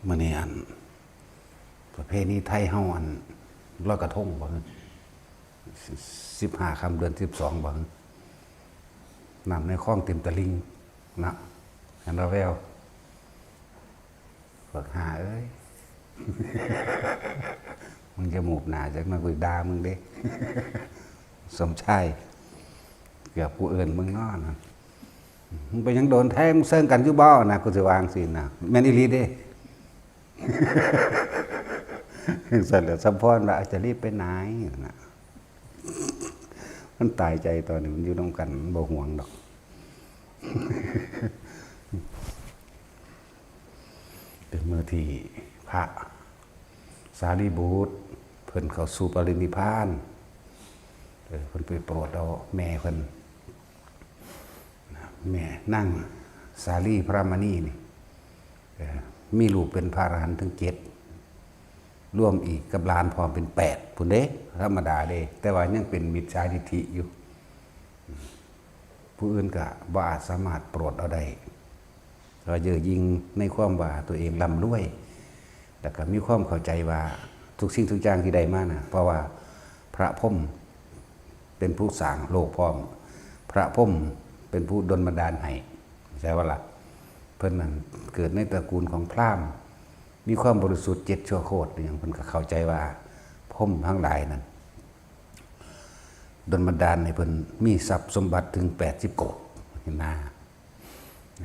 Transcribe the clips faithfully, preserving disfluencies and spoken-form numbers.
มื้อนี้อัน ประเพณีไทยเฮาอันลอยกระทงบ่ สิบห้าค่ำเดือนสิบสองบ่ น้ำในคลองเต็มตะลิ่งนะ หันละแวว บักห่าเอ้ย มึงจะหมูบหนาจักหน่อยกูด่ามึงเด้ สมชาย เกือบกูเอิ้นมึงเนาะนะ มึงไปยังโดนแท้ มึงเซิงกันอยู่บ่นะ กูสิว่าจั่งซี้นะ แม่นอีหลีเด้ ซั่นแหละ สมพรว่า จะรีบไปไหนนะ มันตายใจตอนนี้ มันอยู่นำกัน มันบ่ห่วงดอก เป็นมื้อที่พระสารีบุตร เพิ่นเข้าสู่ปรินิพพาน เออ เพิ่นไปโปรดเอาแม่เพิ่น แม่นางสาลีพระมณีนี่ เออ มีลูกเป็นพระอรหันต์ถึงเจ็ด รวมอีกกับหลานพร้อมเป็นแปดพุ้นเด้ ธรรมดาเด้ แต่ว่ายังเป็นมิจฉาทิฏฐิอยู่ ผู้อื่นก็บ่อาจสามารถโปรดเอาได้ ก็เย่อหยิ่งในความว่าตัวเองร่ำรวย แล้วก็มีความเข้าใจว่าทุกสิ่งทุกอย่างที่ได้มาน่ะ เพราะว่าพระพรหมเป็นผู้สร้างโลกพร้อม พระพรหมเป็นผู้ดลบันดาลให้ ใช่บ่ล่ะ เพิ่นนั่นเกิดในตระกูลของพราหมณ์ มีความบริสุทธิ์เจ็ดชั่วโคตรอหยัง เพิ่นก็เข้าใจว่าพรหมทั้งหลายนั่น ดลบันดาลให้เพิ่นมีทรัพย์สมบัติถึงแปดสิบโกฏ เห็นนะ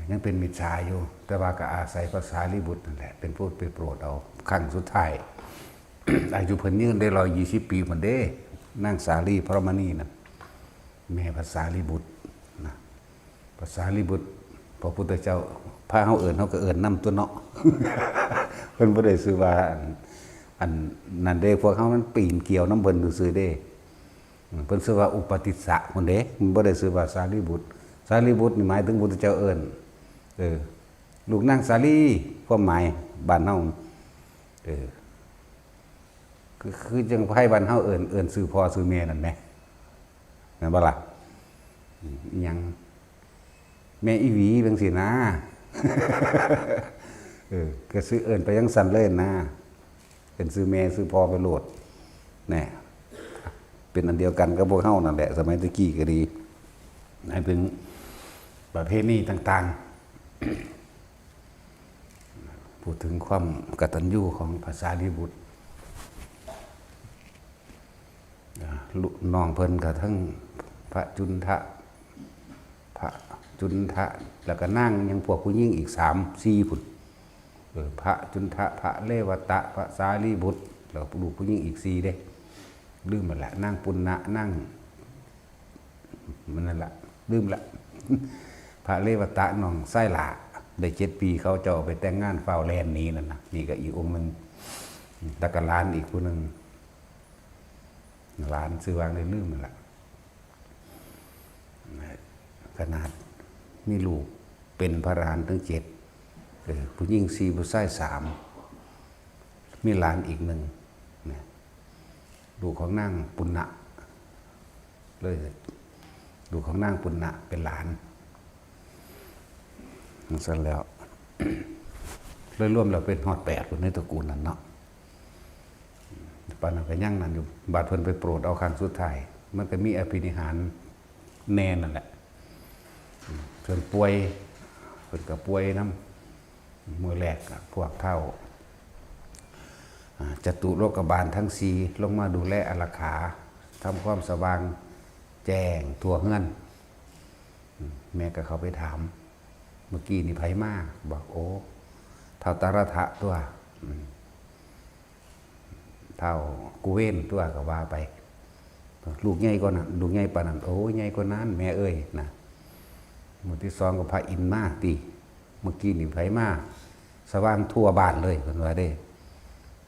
ยังเป็นมิจฉาอยู่ แต่ว่าก็อาศัยพระสารีบุตรนั่นแหละ เป็นผู้ไปโปรดเอาครั้งสุดท้าย อายุเพิ่นยืนได้ร้อยยี่สิบปีพุ้นเด้ นางสาลีพระมณีน่ะ แม่พระสารีบุตรนะ พระสารีบุตร พระพุทธเจ้า พาเฮาเอิ้น เฮาก็เอิ้นนำตั๊วเนาะ เพิ่นบ่ได้ชื่อว่าอัน อันนั้นเด้ พวกเฮามันปีนเกี่ยวนำเพิ่นซื่อๆเด้ เพิ่นชื่อว่าอุปติสสะพุ้นเด้ มันบ่ได้ชื่อว่าสารีบุตร สารีบุตรนี่หมายถึงพุทธเจ้าเอิ้น เออ ลูกนางสาลี ความหมายบ้านเฮา เออ คือ คือจั่งไทบ้านเฮาเอิ้น เอิ้นชื่อพ่อชื่อแม่นั่นแหม แม่นบ่ล่ะ อิหยัง แม่อีหวีจั่งซี้นะ เออ ก็ชื่อเอิ้นไปจั่งซั้นเลยนะ เป็นชื่อแม่ชื่อพ่อไปโลด แน่ เป็นอันเดียวกันกับพวกเฮานั่นแหละ สมัยตะกี้ก็ดี ให้เป็นประเพณีต่างๆ พูดถึงความกตัญญูของพระสารีบุตร อ่า ลูกน้องเพิ่นก็ทั้งพระจุนทะ พระจุนทะ แล้วก็นางยังพวกผู้หญิงอีกสามสี่พุ้น เออ พระจุนทะ พระเรวตะ พระสารีบุตร แล้วลูกผู้หญิงอีกสี่เด้ ลืมหมดละ นางปุณณะ นาง มันนั่นละ ลืมละ พระเรวตะน้องชายหล้า ได้เจ็ดปี เขาเจ้าเอาไปแต่งงาน ฟ้าวแล่นหนีนั่นนะ นี่ก็อีกองค์หนึ่ง แล้วก็หลานอีกผู้หนึ่ง หลานชื่อว่าอะไรลืมมันละ ขนาดมีลูกเป็นพระอรหันต์ถึงเจ็ด เออ ผู้หญิงสี่ ผู้ชายสาม มีหลานอีกหนึ่งนะ ลูกของนางปุณณะ เลย ลูกของนางปุณณะเป็นหลาน ซั่นแล้ว เลยรวมแล้วเป็นฮอดแปดคนในตระกูลนั่นเนาะ ปานนั้นก็ยังนั่นอยู่ บาดเพิ่นไปโปรดเอาครั้งสุดท้าย มันก็มีอภินิหารแน่นั่นแหละ เพิ่นป่วย เพิ่นก็ป่วยนำ มื้อแรกอะพวกท้าว อ่า จตุโลกบาลทั้งสี่ลงมาดูแลอารักขา ทำความสว่างแจ้งทั่วเฮือน อืม แม่ก็เข้าไปถาม เมื่อกี้นี่ไผมา บอก โอ้ ท้าวตารถะตั๊ว อืม ท้าวกุเวนตั๊วก็ว่าไป ลูกใหญ่กว่านั้น ลูกใหญ่ปานนั้น โอ้ ใหญ่กว่านั้น แม่เอ้ย นะ มื้อที่สองก็พระอินทร์มาติ เมื่อกี้นี่ไผมา สว่างทั่วบ้านเลย เพิ่นว่าเด้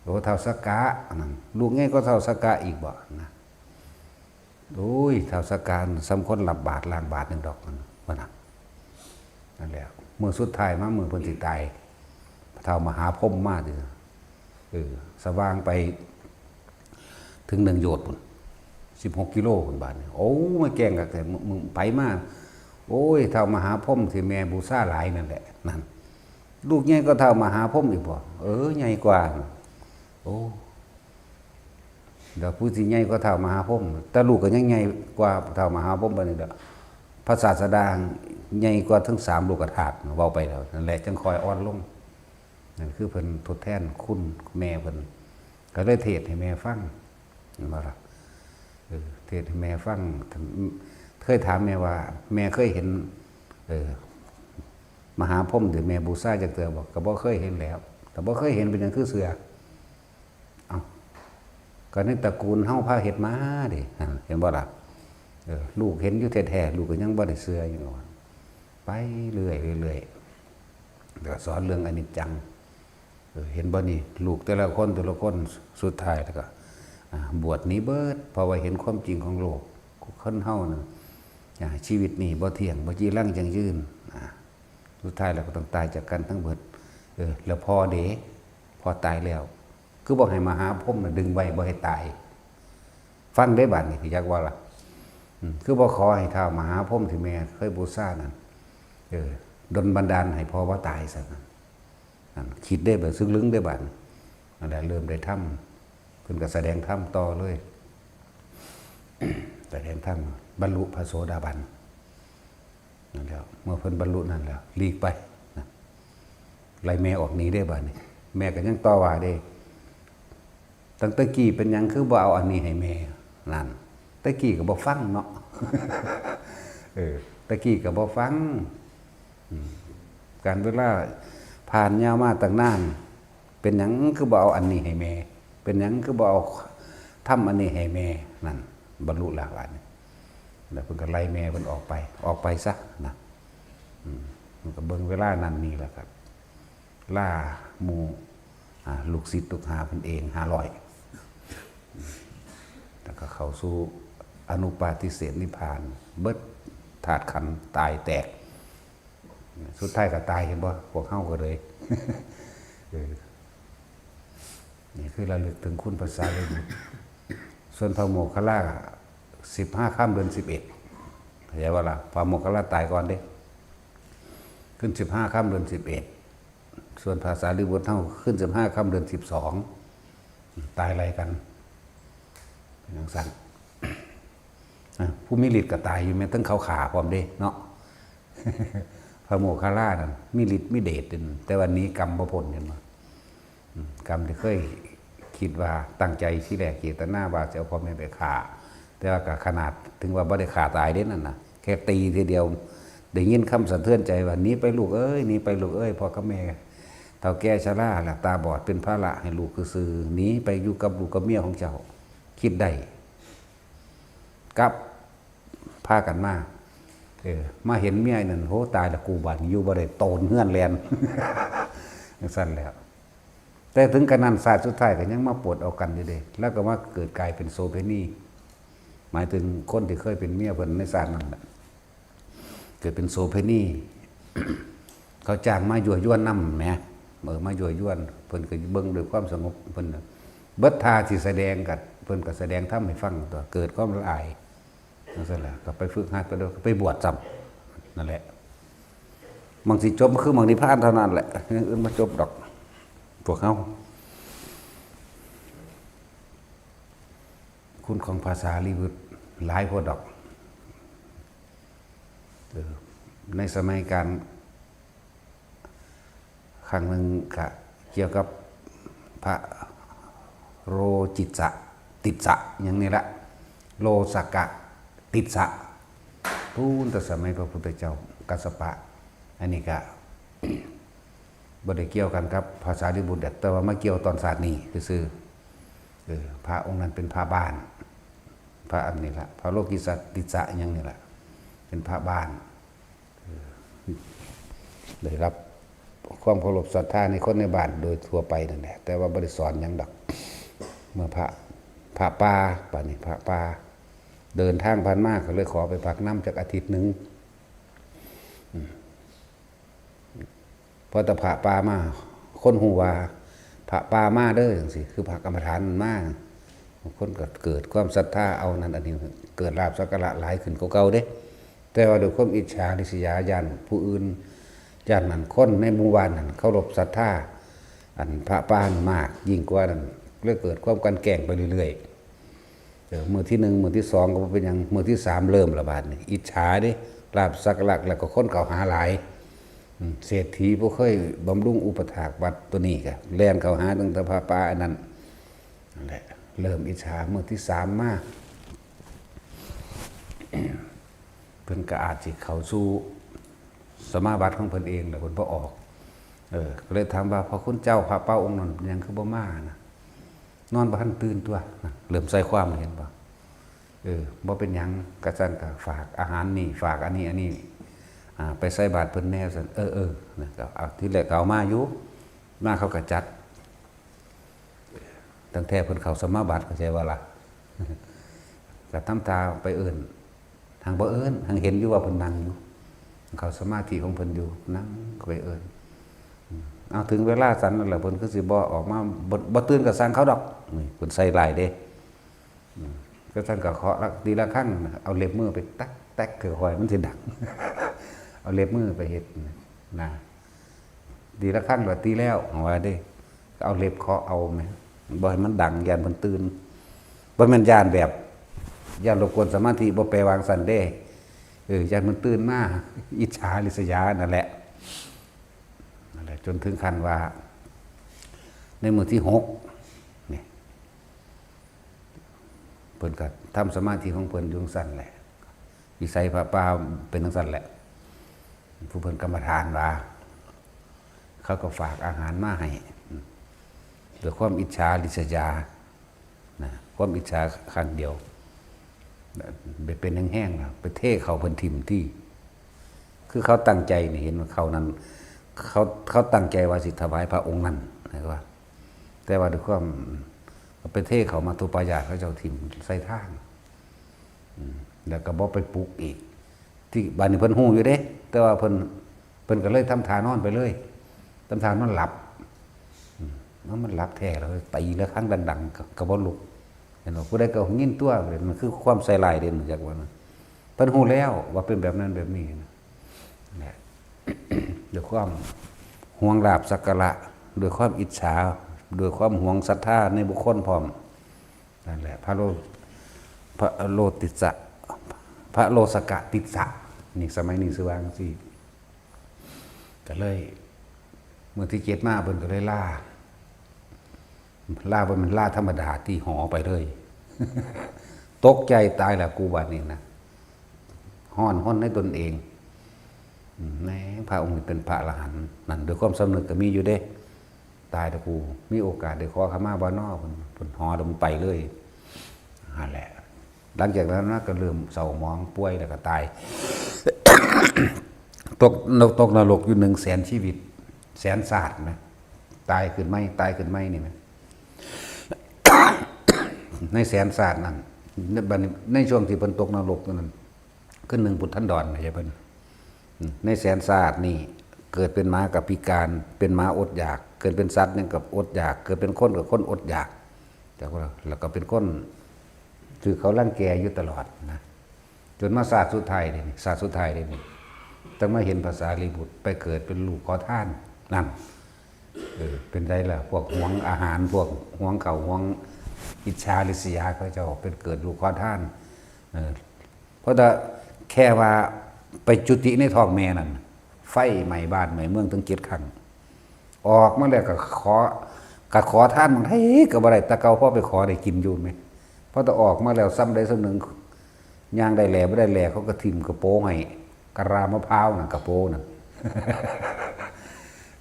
โอ้ ท้าวสักกะ นั่น ลูกใหญ่กว่าท้าวสักกะอีกบ่ นะ โอ้ย ท้าวสักกะส่ำคนรับบาตรล้างบาตรหนึ่งดอก นั่น ว่านะ นั่นแหละ มื้อสุดท้ายมา มื้อเพิ่นสิตาย ท้าวมหาพรหมมาติ เออ สว่างไปถึงหนึ่งโยชน์พุ้น สิบหกกิโลพุ้น บาดนี้ โอ้ มาแกล้งคักแท้ มึง มึงไผมา โอ้ย ท้าวมหาพรหมที่แม่บูชาหลายนั่นแหละ นั่น ลูกใหญ่กว่าท้าวมหาพรหมอีกบ่ เออ ใหญ่กว่า โอ้ เดี๋ยวผู้สิใหญ่กว่าท้าวมหาพรหม แต่ลูกก็ยังใหญ่กว่าท้าวมหาพรหมปานนี้ดอก พระศาสดาใหญ่กว่าทั้งสามโลกธาตุ เว้าไปแล้ว นั่นแหละ จั่งค่อยอ่อนลง นั่นคือเพิ่นทดแทนคุณแม่เพิ่น ก็เลยเทศน์ให้แม่ฟัง เห็นบ่ล่ะ เออ เทศน์ให้แม่ฟัง เคยถามแม่ว่า แม่เคยเห็น เออ มหาพรหมที่แม่บูชาจักเทื่อบ่ ก็บ่เคยเห็นแหล้ว แต่บ่เคยเห็นเป็นหยังคือเชื่อ เอ้า ก็ในตระกูลเฮาพาเฮ็ดมาเด้ เห็นบ่ล่ะ เออ ลูกเห็นอยู่แท้ๆ ลูกก็ยังบ่ได้เชื่ออยู่ว่า ไปเรื่อยๆ เดี๋ยวสอนเรื่องอนิจจัง เออ เห็นบ่นี่ ลูกแต่ละคนแต่ละคน สุดท้ายแล้วก็ อ่า บวชหนีเบิด เพราะว่าเห็นความจริงของโลก คนเฮานะ อ่า ชีวิตนี่บ่เที่ยง บ่จีรังยั่งยืน อ่า สุดท้ายแล้วก็ต้องตายจากกันทั้งเบิด เออ แล้วพ่อเด้ พ่อตายแล้ว คือบ่ให้มหาพรหมน่ะดึงไว้บ่ให้ตาย ฟังได้บาดนี้ อยากว่าล่ะ อืม คือบ่ขอให้ท้าวมหาพรหมที่แม่เคยบูชานั่น เออ ดลบันดาลให้พ่อบ่ตายซะนั่น นั่น คิดได้แบบลึกๆ ได้บาดนี้ นั่นแหละ เริ่มได้ทำ เพิ่นก็แสดงธรรมต่อเลย แสดงธรรม บรรลุพระโสดาบัน นั่นแหละ เมื่อเพิ่นบรรลุนั่นแล้ว หลีกไป นะ ไล่แม่ออกหนีได้บาดนี้ แม่ก็ยังต่อว่าเด้ ตั้งแต่กี้เป็นหยังคือบ่เอาอันนี้ให้แม่ นั่น แต่กี้ก็บ่ฟังเนาะ เออ แต่กี้ก็บ่ฟัง อืม การเวลาผ่านยาวมาตั้งนาน เป็นหยังคือบ่เอาอันนี้ให้แม่ เป็นหยังคือบ่เอาธรรมอันนี้ให้แม่ นั่น บรรลุแล้วบาดนี้ แล้วเพิ่นก็ไล่แม่เพิ่นออกไป ออกไปซะนะ อืม มันก็เบิ่งเวลานั่นนี่แหละครับ ล่าหมู่ อ่า ลูกศิษย์ลูกหาเพิ่นเอง ห้าร้อย แล้วก็เข้าสู่อนุปาทิเสสนิพพาน เบิดธาตุขันธ์ตายแตก สุดท้ายก็ตาย เห็นบ่ พวกเฮาก็เลย เออ นี่คือระลึกถึงคุณพระสารีบุตร ส่วนพระโมคคัลลา สิบห้าค่ำเดือนสิบเอ็ด เข้าใจบ่ล่ะ พระโมคคัลลาตายก่อนเด้ ขึ้นสิบห้าค่ำเดือนสิบเอ็ด ส่วนพระสารีบุตรเฮาขึ้นสิบห้าค่ำเดือนสิบสอง ตายไล่กัน เป็นจั่งซั้น อ่ะ ผู้มีฤทธิ์ก็ตายอยู่แม่น ทั้งเขาฆ่าพร้อมเด้เนาะ พระโมคคัลลานั่น มีฤทธิ์มีเดชอยู่ แต่ว่าหนีกรรมบ่พ้น เห็นบ่ อืม กรรมที่เคยคิดว่าตั้งใจทีแรกเจตนาว่าสิเอาพ่อแม่ไปฆ่า แต่ว่าก็ขนาดถึงว่าบ่ได้ฆ่าตายเด้นั่นน่ะ แค่ตีทีเดียว ได้ยินคำสะเทือนใจว่า "หนีไปลูกเอ้ย หนีไปลูกเอ้ย พ่อกับแม่เฒ่าแก่ชราแล้ว ตาบอดเป็นภาระให้ลูกซื่อๆ หนีไปอยู่กับลูกกับเมียของเจ้า" คิดได้ กลับพากันมา เออ มาเห็นเมียนั่น โห ตายละกู บาดนี้อยู่บ่ได้ โตนเฮือนแล่น จั่งซั้นแหล้ว แต่ถึงกะนั้น ชาติสุดท้ายก็ยังมาปวดเอากันอยู่เด้ แล้วก็มาเกิดกลายเป็นโสเภณี หมายถึงคนที่เคยเป็นเมียเพิ่นในชาตินั้นแหละ เกิดเป็นโสเภณี เขาจ้างมายั่วยวนนำแหม เออ มายั่วยวน เพิ่นก็เบิ่งด้วยความสงบ เพิ่นน่ะ เบิดท่าสิแสดงก็ เพิ่นก็แสดงธรรมให้ฟังตั๊ว เกิดความละอาย จั่งซั้นล่ะ ก็ไปฝึกหัดไปโดย ก็ไปบวชซ้ำ นั่นแหละ หม่องสิจบก็คือหม่องนิพพานเท่านั้นแหละ อย่างอื่นบ่จบดอก พวกเฮา คุณของพระสารีบุตรหลายโพดดอก เออ ในสมัยการ ครั้งหนึ่งก็เกี่ยวกับพระโรจิตสะ ติสสะ หยังนี่ละ โรสกะ ติสสะ พู้นแต่สมัยพระพุทธเจ้า กัสสปะ อันนี้ก็ บ่ได้เกี่ยวกันกับพระสารีบุตรดอก แต่ว่ามาเกี่ยวตอนชาตินี้ซื่อๆ เออ พระองค์นั้นเป็นพระบ้าน พระอันนี้ละ พระโรจิตสะ ติสสะ หยังนี่ละ เป็นพระบ้าน เออ ได้รับความเคารพศรัทธาในคนในบ้านโดยทั่วไปนั่นแหละ แต่ว่าบ่ได้สอนหยังดอก เมื่อพระ พระป่า บาดนี้พระป่า เดินทางผ่านมาก็เลยขอไปพักนำจักอาทิตย์หนึ่ง อืม พอแต่พระป่ามา คนฮู้ว่าพระป่ามาเด้อ จั่งซี้ คือพระกรรมฐานมา บางคนก็เกิดความศรัทธาเอานั่นอันนี้ เกิดลาภสักการะหลายขึ้นกว่าเก่าเด้ แต่ว่าด้วยความอิจฉาริษยา ย้านผู้อื่น จากนั้นคนในหมู่บ้านนั้นเคารพศรัทธา อันพระปานมากยิ่งกว่านั้น เลยเกิดความกันแกล้งไปเรื่อยๆ เออ มื้อที่หนึ่ง มื้อที่สองก็บ่เป็นหยัง มื้อที่สามเริ่มละบาดนี่ อิจฉาเด้ ลาภสักการะ แล้วก็คนเข้าหาหลาย อืม เศรษฐีผู้เคยบำรุงอุปถากวัดตัวนี้ก็แล่นเข้าหาตั้งแต่พระป่าอันนั้น นั่นแหละ เริ่มอิจฉา มื้อที่สามมา เพิ่นก็อาจสิเข้าสู่สมาบัติของเพิ่นเองแหละ เพิ่นบ่ออก เออ ก็เลยถามว่า "พระคุณเจ้า พระป่าองค์นั้นเป็นหยังคือบ่มานะ นอนบ่ทันตื่นตั๊ว" นะ เริ่มใส่ความ เห็นบ่ เออ บ่เป็นหยัง กะซั่นก็ฝากอาหารนี่ ฝากอันนี้ อันนี้ อ่า ไปใส่บาตรเพิ่นแหน่ซั่น เออ เออ นะ ก็เอา ทีแรกก็เอามาอยู่ มาเขาก็จัด ตั้งแต่เพิ่นเข้าสมาบัติ เข้าใจบ่ล่ะ ก็ทำท่าไปเอิ้น หังบ่เอิ้น หังเห็นอยู่ว่าเพิ่นนั่งอยู่ เข้าสมาธิของเพิ่นอยู่ นั่งก็ไปเอิ้น อืม เอา ถึงเวลาฉันนั่นแหละ เพิ่นคือสิบ่ออกมา บ่ บ่ตื่นก็ซ่างเขาดอก นี่ เพิ่นใส่ร้ายเด้ อืม ก็ซั่นก็เคาะละ ตีระฆัง เอาเล็บมือไปแต๊กๆ คือคอยมันสิดัง เอาเล็บมือไปเฮ็ดนะ ตีระฆังก็ตีแล้ว ว่าเด้ ก็เอาเล็บเคาะเอาแหม บ่ให้มันดัง ย้านเพิ่นตื่น บ่แม่นย้านแบบ ย้านรบกวนสมาธิ บ่แปลว่าจั่งซั้นเด้ เออ ย้านเพิ่นตื่นมา อิจฉาริษยานั่นแหละ นั่นแหละ จนถึงขั้นว่า ในมื้อที่หกนี่ เพิ่นก็ทำสมาธิของเพิ่นอยู่จั่งซั้นแหละ วิสัยพระป่าเป็นจั่งซั้นแหละ ผู้เพิ่นกรรมฐานว่า เขาก็ฝากอาหารมาให้ ด้วยความอิจฉาริษยา นะ ความอิจฉาครั้งเดียว ไปเป็นแห้งๆ นะ ไปเทเข้าเพิ่นถิ่มตี้ คือเขาตั้งใจนี่ เห็นว่าเข้านั้น เขา เขาตั้งใจว่าสิถวายพระองค์นั้น นะว่า แต่ว่าด้วยความ ไปเทเข้ามัทธุปายาต เขาเจ้าถิ่มใส่ทาง อืม แล้วก็บ่ไปปลุกอีก ที่บ้านนี้เพิ่นฮู้อยู่เด้ แต่ว่าเพิ่น เพิ่นก็เลยทำท่านอนไปเลย ทำท่านอนหลับ อืม มัน มันหลับแท้แล้ว ตีระฆังดังๆ ก็ ก็บ่ลุก เห็นบ่ ผู้ใดก็ยินตั๊ว มันคือความใส่ร้ายเด้ จักว่านะ เพิ่นฮู้แล้วว่าเป็นแบบนั้นแบบนี้นะ นะ ด้วยความหวงลาภสักการะ ด้วยความอิจฉา ด้วยความหวงศรัทธาในบุคคลพร้อม นั่นแหละ พระโล พระโลติสสะ พระโลสกะติสสะ นี่ สมัยนี้ชื่อว่าจั่งซี้ ก็เลย มื้อที่เจ็ดมาเพิ่นก็เลยลา ลาบ่แม่นลาธรรมดา ตี้หอไปเลย ตกใจตายละกูบัดนี้นะ ฮ้อนฮนในตนเอง อืม แหม พระองค์นี้เป็นพระอรหันต์นั่น ด้วยความสำนึกก็มีอยู่เด้ ตายละกู มีโอกาสได้ขอขมาบ่น้อ เพิ่น เพิ่นหอแล้วมันไปเลย นั่นแหละ หลังจากนั้นมาก็เริ่มเศร้าหมองป่วยแล้วก็ตาย ตกนรก ตกนรกอยู่หนึ่งแสนชีวิต แสนชาตินะ ตายขึ้นใหม่ ตายขึ้นใหม่นี่นะ ในแสนชาตินั้น ในบัดนี้ ในช่วงที่เพิ่นตกนรกนั้น คือหนึ่งปุตถันดร เข้าใจเพิ่น อืม ในแสนชาตินี่ เกิดเป็นหมาก็พิการ เป็นหมาอดอยาก เกิดเป็นสัตว์หยังก็อดอยาก เกิดเป็นคนก็คนอดอยาก แต่ว่า แล้วก็เป็นคนถืกเขารังแกอยู่ตลอดนะ จนมาชาติสุดท้ายเด้นี่ ชาติสุดท้ายเด้นี่ ต้องมาเห็นพระสารีบุตรไปเกิดเป็นลูกขอทาน นั่น เออ เป็นไดล่ะ พวกหวงอาหาร พวกหวงข้าว หวงอิจฉาริษยา เขาเจ้าเป็นเกิดลูกขอทาน เออ เพราะแต่แค่ว่าไปจุติในท้องแม่นั่น ไฟไหม้บ้านไหม้เมืองถึงเจ็ดครั้ง ออกมาแล้วก็ขอ ก็ขอทานบางทีก็บ่ได้ แต่เก่าพอไปขอได้กินอยู่แหม พอแต่ออกมาแล้วส่ำใดส่ำหนึ่ง ย่างได้แหล่บ่ได้แหล่ เขาก็ถิ่มกระโปรงให้ กะลามะพร้าวน่ะ กระโปรงน่ะ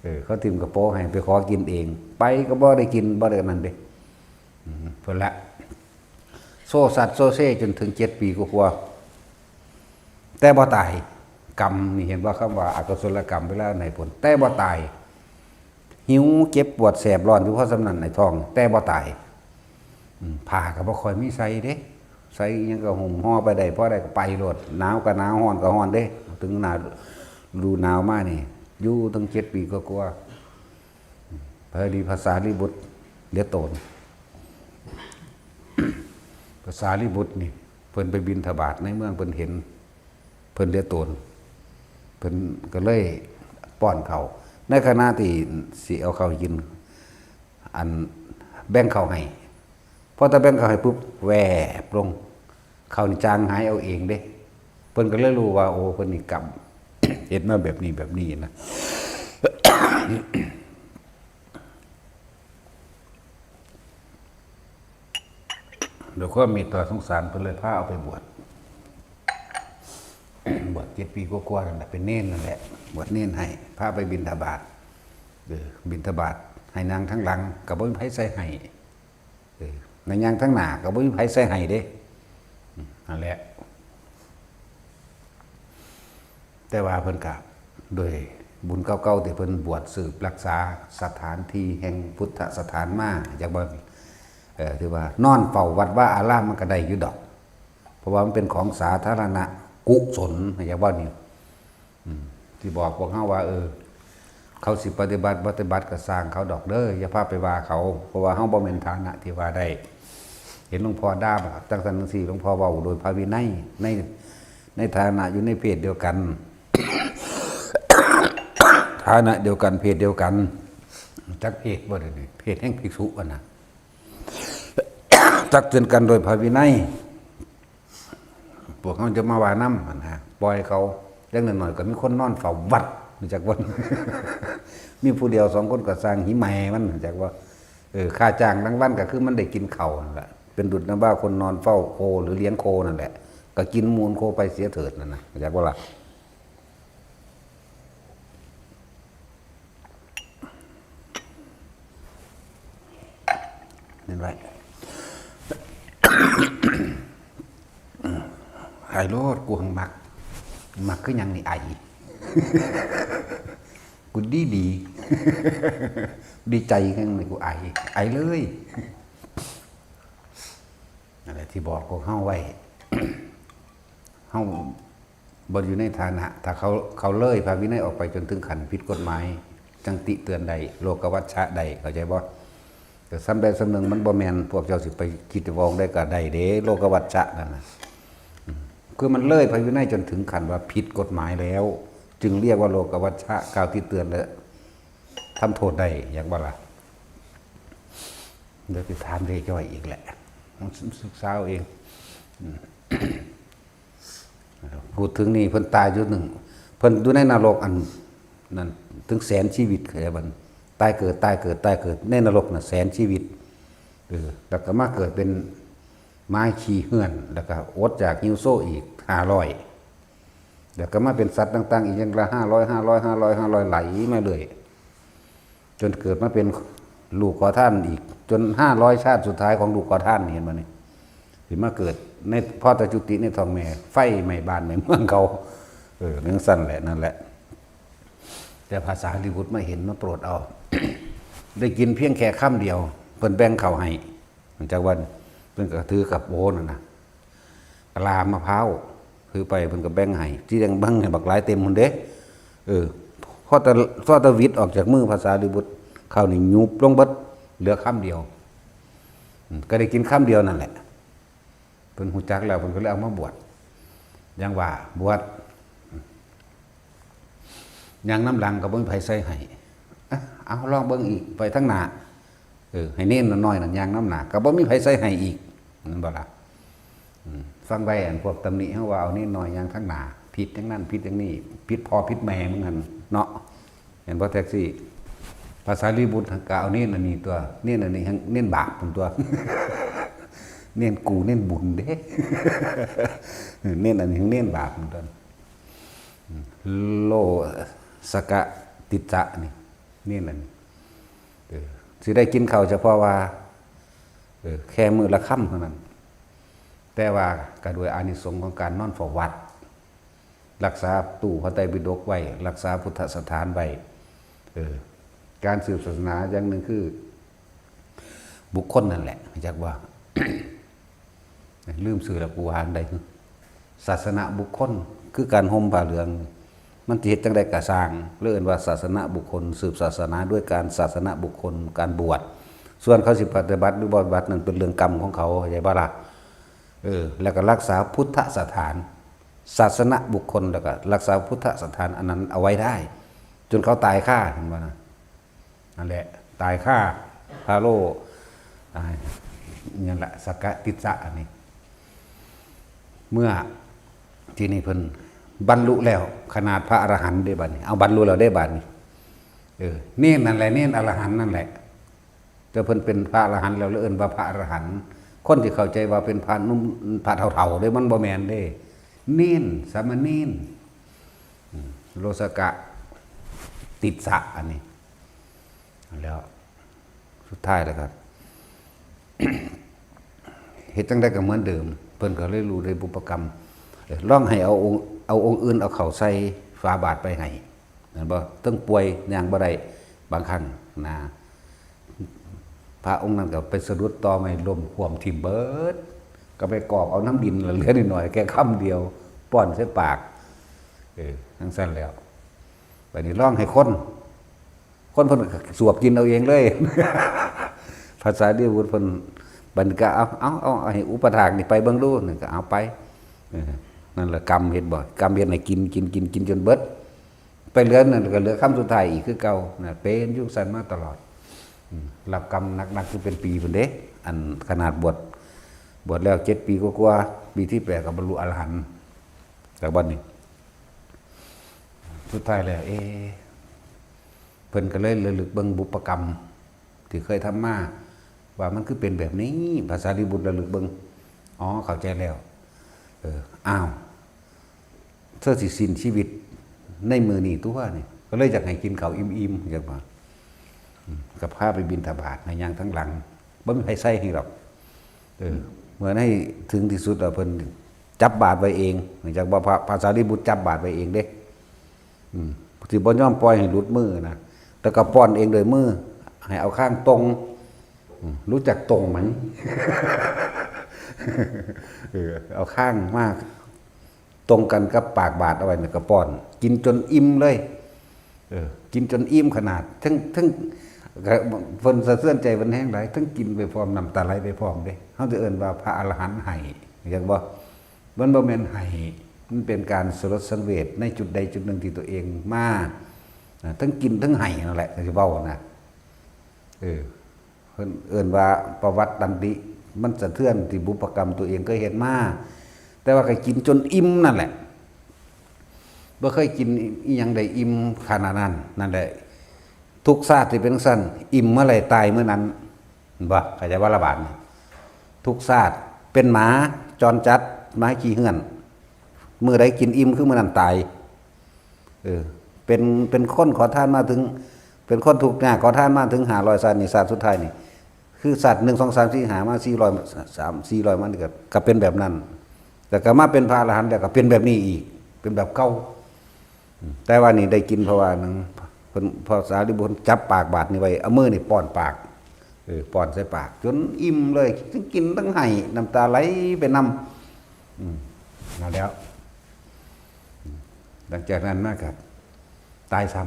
เออ เขาถิ่มกระโปรงให้ ไปขอกินเอง ไปก็บ่ได้กิน บ่ได้นั่นเด้ อืม เพิ่นละ โซ่สัตว์โซ่เซ่จนถึงเจ็ดปีกว่าๆ แต่บ่ตาย กรรมนี่ เห็นว่าคำว่าอกุศลกรรมเวลาไหนผล แต่บ่ตาย หิวเจ็บปวดแสบร้อนอยู่พอส่ำนั้นในท้อง แต่บ่ตาย อืม ผ้าก็บ่ค่อยมีใส่เด้ ใส่อิหยังก็ห่มห่อไปได้ พอได้ก็ไปโลด หนาวก็หนาว ร้อนก็ร้อนเด้ ถึงหน้าฤดูหนาวมานี่ อยู่ตั้งเจ็ดปีกว่าๆ พอดีพระสารีบุตรเหลือโตน พระสารีบุตรนี่ เพิ่นไปบิณฑบาตในเมือง เพิ่นเห็น เพิ่นเหลือโตน เพิ่นก็เลย ป้อนข้าว ในขณะที่สิเอาข้าวกิน อันแบ่งข้าวให้ พอแต่แบ่งข้าวให้ปุ๊บ แวบลง ข้าวนี่จางหายเอาเองเด้ เพิ่นก็เลยรู้ว่า โอ้ เพิ่นนี่กรรม เฮ็ดมาแบบนี้แบบนี้นะ ด้วยความเมตตาสงสารเพิ่นเลยพาเอาไปบวช บวชเจ็ดปีกว่าๆนั่นแหละ เป็นเณรนั่นแหละ บวชเณรให้ พาไปบิณฑบาต เออ บิณฑบาต ให้นั่งทางหลัง ก็บ่มีไผใส่ให้ เออ นั่งย่างทางหน้า ก็บ่มีไผใส่ให้เด้ อืม นั่นแหละ แต่ว่าเพิ่นก็ด้วยบุญเก่าๆที่เพิ่นบวชสืบรักษาสถานที่แห่งพุทธสถานมา อยากว่า เอ่อ ที่ว่านอนเฝ้าวัดวาอารามมันก็ได้อยู่ดอก เพราะว่ามันเป็นของสาธารณกุศล อยากว่านี่ อืม ที่บอกพวกเฮาว่า เออ เขาสิปฏิบัติ ปฏิบัติก็ซ่างเขาดอกเด้อ อย่าพาไปว่าเขา เพราะว่าเฮาบ่แม่นฐานะที่ว่าได้ เห็นหลวงพ่อด่าบอกจังซั่นจังซี่ หลวงพ่อเว้าโดยพระวินัย ใน ในฐานะอยู่ในเพศเดียวกัน ฐานะเดียวกัน เพศเดียวกัน จักเพศบ่เดี๋ยวนี้ เพศแห่งภิกษุอะนะ ตักเตือนกันโดยพระวินัย พวกเขาจะมาว่านำหั่นนะ ปล่อยเขา อย่างน้อยๆก็มีคนนอนเฝ้าวัด รู้จักบ่ มีผู้เดียวสองคนก็ซ่าง หิแม่มัน รู้จักบ่ เออ ค่าจ้างรางวัลก็คือมันได้กินข้าวนั่นแหละ เป็นดุจดังว่าคนนอนเฝ้าโคหรือเลี้ยงโคนั่นแหละ ก็กินมูลโคไปเสียเถิดนั่นนะ รู้จักบ่ล่ะ นั่นไว้ ไอ้โลด กูหังมัก มักคือหยังนี่ ไอ กูดีดี ดีใจแฮงนี่ กูไอ ไอเลย นั่นแหละที่บอกพวกเฮาไว้ เฮาบ่อยู่ในฐานะ ถ้าเขา เขาเลยพระวินัยออกไปจนถึงขั้นผิดกฎหมาย จังติเตือนได้ โลกวัชชะได้ เข้าใจบ่ แต่สำใดสำหนึ่งมันบ่แม่น พวกเจ้าสิไปคิดจะฟ้องได้ก็ได้เด้ โลกวัชชะนั่นน่ะ อืม คือมันเลยพระวินัยจนถึงขั้นว่าผิดกฎหมายแล้ว จึงเรียกว่าโลกวัชชะ กล่าวติเตือนและทำโทษได้ อยากบ่ล่ะ เดี๋ยวสิถามเจ๊จ้อยอีกแหละ มันศึกษาเอาเอง อืม พูดถึงนี่เพิ่นตายอยู่หนึ่ง เพิ่นอยู่ในนรกอันนั้นถึงแสนชีวิต เข้าใจบ่ ตายเกิด ตายเกิด ตายเกิด ในนรกน่ะแสนชีวิต เออ แล้วก็มาเกิดเป็นหมาขี้เฮือน แล้วก็อดอยากหิวโซอีกห้าร้อย แล้วก็มาเป็นสัตว์ต่างๆอีกอย่างละห้าร้อย ห้าร้อย ห้าร้อย ห้าร้อย ไหลมาเรื่อย จนเกิดมาเป็นลูกขอทานอีก จนห้าร้อยชาติสุดท้ายของลูกขอทานนี่ เห็นบ่นี่ สิมาเกิดใน พอแต่จุติในท้องแม่ ไฟไหม้บ้านไหม้เมืองเขา เออ จังซั่นแหละ นั่นแหละ แต่พระสารีบุตรมาเห็น มาโปรดเอา ได้กินเพียงแค่คำเดียว เพิ่นแบ่งข้าวให้ จักว่าเพิ่นก็ถือกับโอนั่นน่ะ กะลามะพร้าว ถือไปเพิ่นก็แบ่งให้ ที่แบ่งให้บักหลายเต็มพุ้นเด้ เออ พอแต่ พอแต่หวิดออกจากมือพระสารีบุตร ข้าวนี่ยุบลงเบิด เหลือคำเดียว อืม ก็ได้กินคำเดียวนั่นแหละ เพิ่นฮู้จักแล้ว เพิ่นก็เลยเอามาบวช อย่างว่าบวช ย่างนำหลังก็บ่มีไผใส่ให้ อ่ะ เอาลองเบิ่งอีก ไปทางหน้า เออ ให้เณรน้อยๆนั่นย่างนำหน้า ก็บ่มีไผใส่ให้อีก แม่นบ่ล่ะ อืม ฟังไว้ อันพวกตำหนิเฮาว่าเอาเณรน้อยย่างทางหน้า ผิดจังนั้น ผิดจังนี้ ผิดพ่อผิดแม่มึงหั่นเนาะ เห็นบ่แท็กซี่ พระสารีบุตรก็เอาเณรอันนี้ตัว เณรอันนี้แฮ่งเณรบาปพุ้นตัว เณรกูเณรบุญเด้ เณรอันนี้แฮ่งเณรบาปพุ้นตัว โลสกะติจจะนี่ นี่แหละนี่ เออ สิได้กินข้าวเฉพาะว่า เออ แค่มื้อละคำเท่านั้น แต่ว่าก็ด้วยอานิสงส์ของการนอนเฝ้าวัด รักษาตู้พระไตรปิฎกไว้ รักษาพุทธสถานไว้ เออ การสืบศาสนาอย่างหนึ่งคือ บุคคลนั่นแหละ จักว่า ลืมชื่อแล้ว กูว่าอันใด ศาสนบุคคล คือการห่มผ้าเหลือง มันสิเฮ็ดจั่งใดก็ซ่าง เรียกว่าศาสนบุคคล สืบศาสนาด้วยการศาสนบุคคล การบวช ส่วนเขาสิปฏิบัติหรือบ่ปฏิบัตินั่นเป็นเรื่องกรรมของเขา เข้าใจบ่ล่ะ เออ แล้วก็รักษาพุทธสถาน ศาสนบุคคล แล้วก็รักษาพุทธสถานอันนั้นเอาไว้ได้ จนเขาตายคา เห็นบ่นะ? นั่นแหละ ตายคา พาโล อ่า นั่นแหละ สักกะติสสะ อันนี้ เมื่อ ที่นี่เพิ่นบรรลุแล้ว ขนาดพระอรหันต์ได้บัดนี้ เอาบรรลุแล้วได้บัดนี้ เออ เณรนั่นแหละ เณรอรหันต์นั่นแหละ แต่เพิ่นเป็นพระอรหันต์แล้ว เลยเอิ้นว่าพระอรหันต์ คนที่เข้าใจว่าเป็นพระหนุ่ม พระเฒ่าๆ เด้ มันบ่แม่นเด้ เณร สามเณร อืม โลสกะ ติสสะ อันนี้ แล้ว สุดท้ายแล้วก็ เฮ็ดจั่งใดก็เหมือนเดิม เพิ่นก็เลยรู้ได้บุพกรรม เออ ลองให้เอาองค์ เอาองค์อื่นเอาเข้าใส่ฝาบาตรไปให้ เห็นบ่? เทิงป่วย ย่างบ่ได้ บางครั้งนะ พระองค์นั้นก็ไปสะดุดตอไม้ล้ม คว่ำทิ่มเบิด ก็ไปกอบเอาน้ำดินเหลือนิดหน่อย แค่คำเดียว ป้อนใส่ปาก เออ จั่งซั้นแล้ว บัดนี้ลองให้คน คนเพิ่นก็สวบกินเอาเองเลย พระสารีบุตรเพิ่น บัดนี้ก็เอา เอา เอา เอาให้อุปถากนี่ไปเบิ่งดู นี่ก็เอาไป เออ นั่นแหละกรรมเฮ็ดบ่ กรรมเฮ็ดให้กิน กิน กิน กินจนเบิด ไปเหลือนั่นก็เหลือคำสุดท้ายอีกคือเก่านะ เป็นอยู่จั่งซั้นมาตลอด อืม รับกรรมหนักๆ คือเป็นปีพุ้นเด้ อันขนาดบวช บวชแล้วเจ็ดปีกว่าๆ ปีที่แปดก็บรรลุอรหันต์ จากบัดนี้ สุดท้ายแล้ว เอ๊ะ เพิ่นก็เลยระลึกเบิ่งบุพกรรม ที่เคยทำมา ว่ามันคือเป็นแบบนี้ พระสารีบุตรระลึกเบิ่ง อ๋อ เข้าใจแล้ว เออ อ้าว เธอสิสิ้นชีวิตในมื้อนี้ตัวนี่ ก็เลยอยากให้กินข้าวอิ่มๆ จั่งว่า อืม ก็พาไปบิณฑบาต ให้ย่างทางหลัง บ่มีไผใส่ให้ดอก เออ เมื่อในถึงที่สุดแล้วเพิ่นจับบาตรไว้เอง เนื่องจากว่าพระ พระสารีบุตรจับบาตรไว้เองเด้ อืม สิบ่ยอมปล่อยให้หลุดมือนะ แต่ก็ป้อนเองโดยมือ ให้เอาข้างตรง อืม รู้จักตรงไหม? เออ เอาข้างมาตรงกันกับปากบาตรเอาไว้เนี่ยก็ป้อน กินจนอิ่มเลย เออ กินจนอิ่มขนาด ทั้ง ทั้ง ก็เพิ่นสะเทือนใจเพิ่นแฮงหลาย ทั้งกินไปพร้อม น้ำตาไหลไปพร้อมเด้ เฮาจะเอิ้นว่าพระอรหันต์ให้ เห็นบ่? มันบ่แม่นให้ มันเป็นการสลดสังเวชในจุดใดจุดหนึ่งที่ตัวเองมา อ่า ทั้งกินทั้งให้นั่นแหละ ก็สิเว้านะ เออ เพิ่นเอิ้นว่าประวัติตันติ มันสะเทือนที่บุพกรรมตัวเองเคยเฮ็ดมา แต่ว่าก็กินจนอิ่มนั่นแหละ บ่เคยกินอิหยังได้อิ่มขนาดนั้น นั่นแหละ ทุกชาติที่เป็นจั่งซั้น อิ่มเมื่อไหร่ตายเมื่อนั้น เห็นบ่? เข้าใจบ่ละบาดนี้ ทุกชาติเป็นหมาจรจัด หมาขี้เฮือน มื้อใดกินอิ่มคือมื้อนั้นตาย เออ เป็น เป็นคนขอทานมาถึง เป็นคนทุกข์ยากขอทานมาถึงห้าร้อยชาตินี่ ชาติสุดท้ายนี่ คือชาติหนึ่ง สอง สาม สี่ ห้า มา สี่ร้อย สาม สี่ร้อย มานี่ก็ ก็เป็นแบบนั้น แต่ก็มาเป็นพระอรหันต์แล้วก็เป็นแบบนี้อีก เป็นแบบเก่า อืม แต่ว่านี่ได้กินเพราะว่าหยัง เพิ่น พระสารีบุตรจับปากบาตรนี่ไว้ เอามือนี่ป้อนปาก เออ ป้อนใส่ปาก จนอิ่มเลย ทั้งกินทั้งไห้ น้ำตาไหลไปนำ อืม นั่นแล้ว อืม หลังจากนั้นมาก็ตายซ้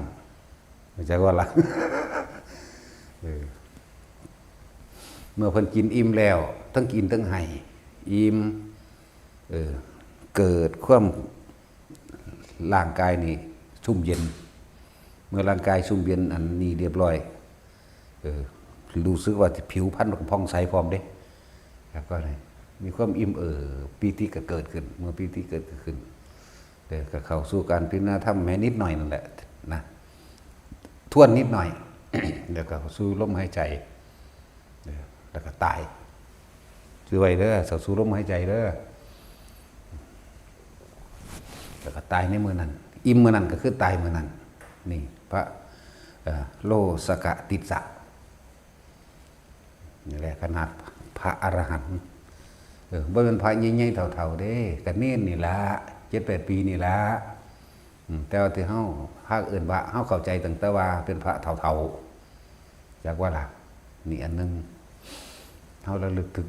ำ เข้าใจบ่ล่ะ เออ เมื่อเพิ่นกินอิ่มแล้ว ทั้งกินทั้งไห้ อิ่ม เออ เกิดความ ร่างกายนี่ชุ่มเย็น เมื่อร่างกายชุ่มเย็นอันนี้เรียบร้อย เออ รู้สึกว่าผิวพรรณก็ผ่องใสพร้อมเด้ แล้วก็นี่มีความอิ่มเอิบ ปีติก็เกิดขึ้น เมื่อปีติเกิดขึ้น เดี๋ยวก็เข้าสู่การพิจารณาธรรมแค่นิดหน่อยนั่นแหละนะ ทวนนิดหน่อย เดี๋ยวก็เข้าสู่ลมหายใจ เออ แล้วก็ตาย ถือไว้เด้อ เข้าสู่ลมหายใจเด้อ แล้วก็ตายในมื้อนั้น อิ่มมื้อนั้นก็คือตายมื้อนั้น นี่ พระ เอ่อ โลสกะติสสะ นี่แหละขนาดพระอรหันต์ เออ บ่เป็นพระใหญ่ๆ เฒ่าๆ เด้ ก็เณรนี่ละ เจ็ดแปดปีนี่ละ อืม แต่ว่าที่เฮา พระเอิ้นว่า เฮาเข้าใจตั้งแต่ว่าเป็นพระเฒ่าๆ จักว่าล่ะ นี่อันหนึ่ง เฮาระลึกถึง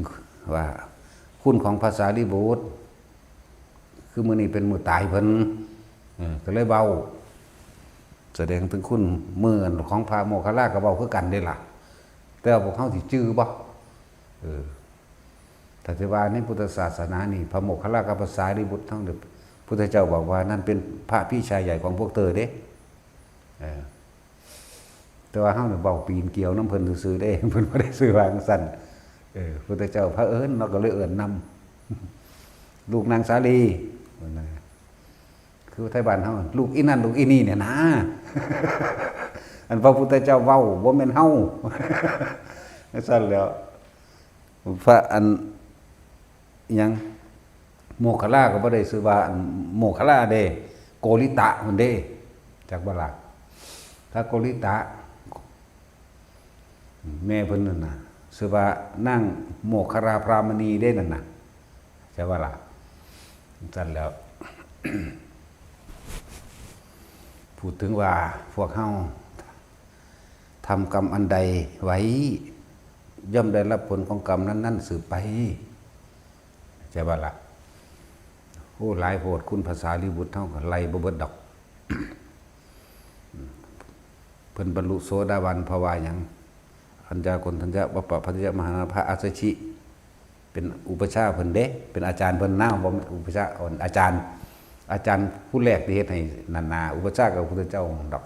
ว่า คุณของพระสารีบุตร คือมื้อนี้เป็นมื้อตายเพิ่น เออ ก็เลยเว้า แสดงถึงคุณ มื้อของพระโมคคัลลาก็เว้าคือกันเด้ล่ะ แต่ว่าพวกเฮาสิจื่อบ่ เออ ถ้าสิว่าในพุทธศาสนานี่ พระโมคคัลลากับพระสารีบุตรทั้งเด้อ พุทธเจ้าบอกว่านั่นเป็นพระพี่ชายใหญ่ของพวกเธอเด้ เออ แต่ว่าเฮาเนี่ยเว้าปีนเกลียวนำเพิ่นซื่อๆเด้ เพิ่นบ่ได้ชื่อว่าจั่งซั้น เออ พุทธเจ้าเผอิญเนาะ ก็เลยเอิ้นนำ ลูกนางสาลี ว่านะ คือไทบ้านเฮา ลูกอีนั่น ลูกอีนี่เนี่ยนะ อันพระพุทธเจ้าเว้า บ่แม่นเฮา จั่งซั้นแหล้ว พระอัน หยัง โมคคัลลาก็บ่ได้ชื่อว่าอันโมคคัลลาเด้ โกริตะพุ้นเด้ จักบ่ล่ะ พระโกริตะ แม่เพิ่นนั่นน่ะ ชื่อว่านางโมคคัลลาพรามณีเด้นั่นน่ะ ใช่บ่ล่ะ จั่งซั้นแหล้ว พูดถึงว่าพวกเฮาทำกรรมอันใดไว้ ย่อมได้รับผลของกรรมนั้นๆสืบไป ใช่บ่ล่ะ โอ้ หลายโพด คุณพระสารีบุตรเฮาก็ไล่บ่เบิดดอก เพิ่นบรรลุโสดาบันเพราะว่าหยัง อัญญาโกณฑัญญะ วัปปะพัทยะ มหานาถ พระอัสสชิ เป็นอุปัชฌาย์เพิ่นเด้ เป็นอาจารย์เพิ่นนะ บ่แม่นอุปัชฌาย์ อ่อน อาจารย์ อาจารย์ผู้แรกที่เฮ็ดให้นั่นนา อุปัชฌาย์กับพระพุทธเจ้าดอก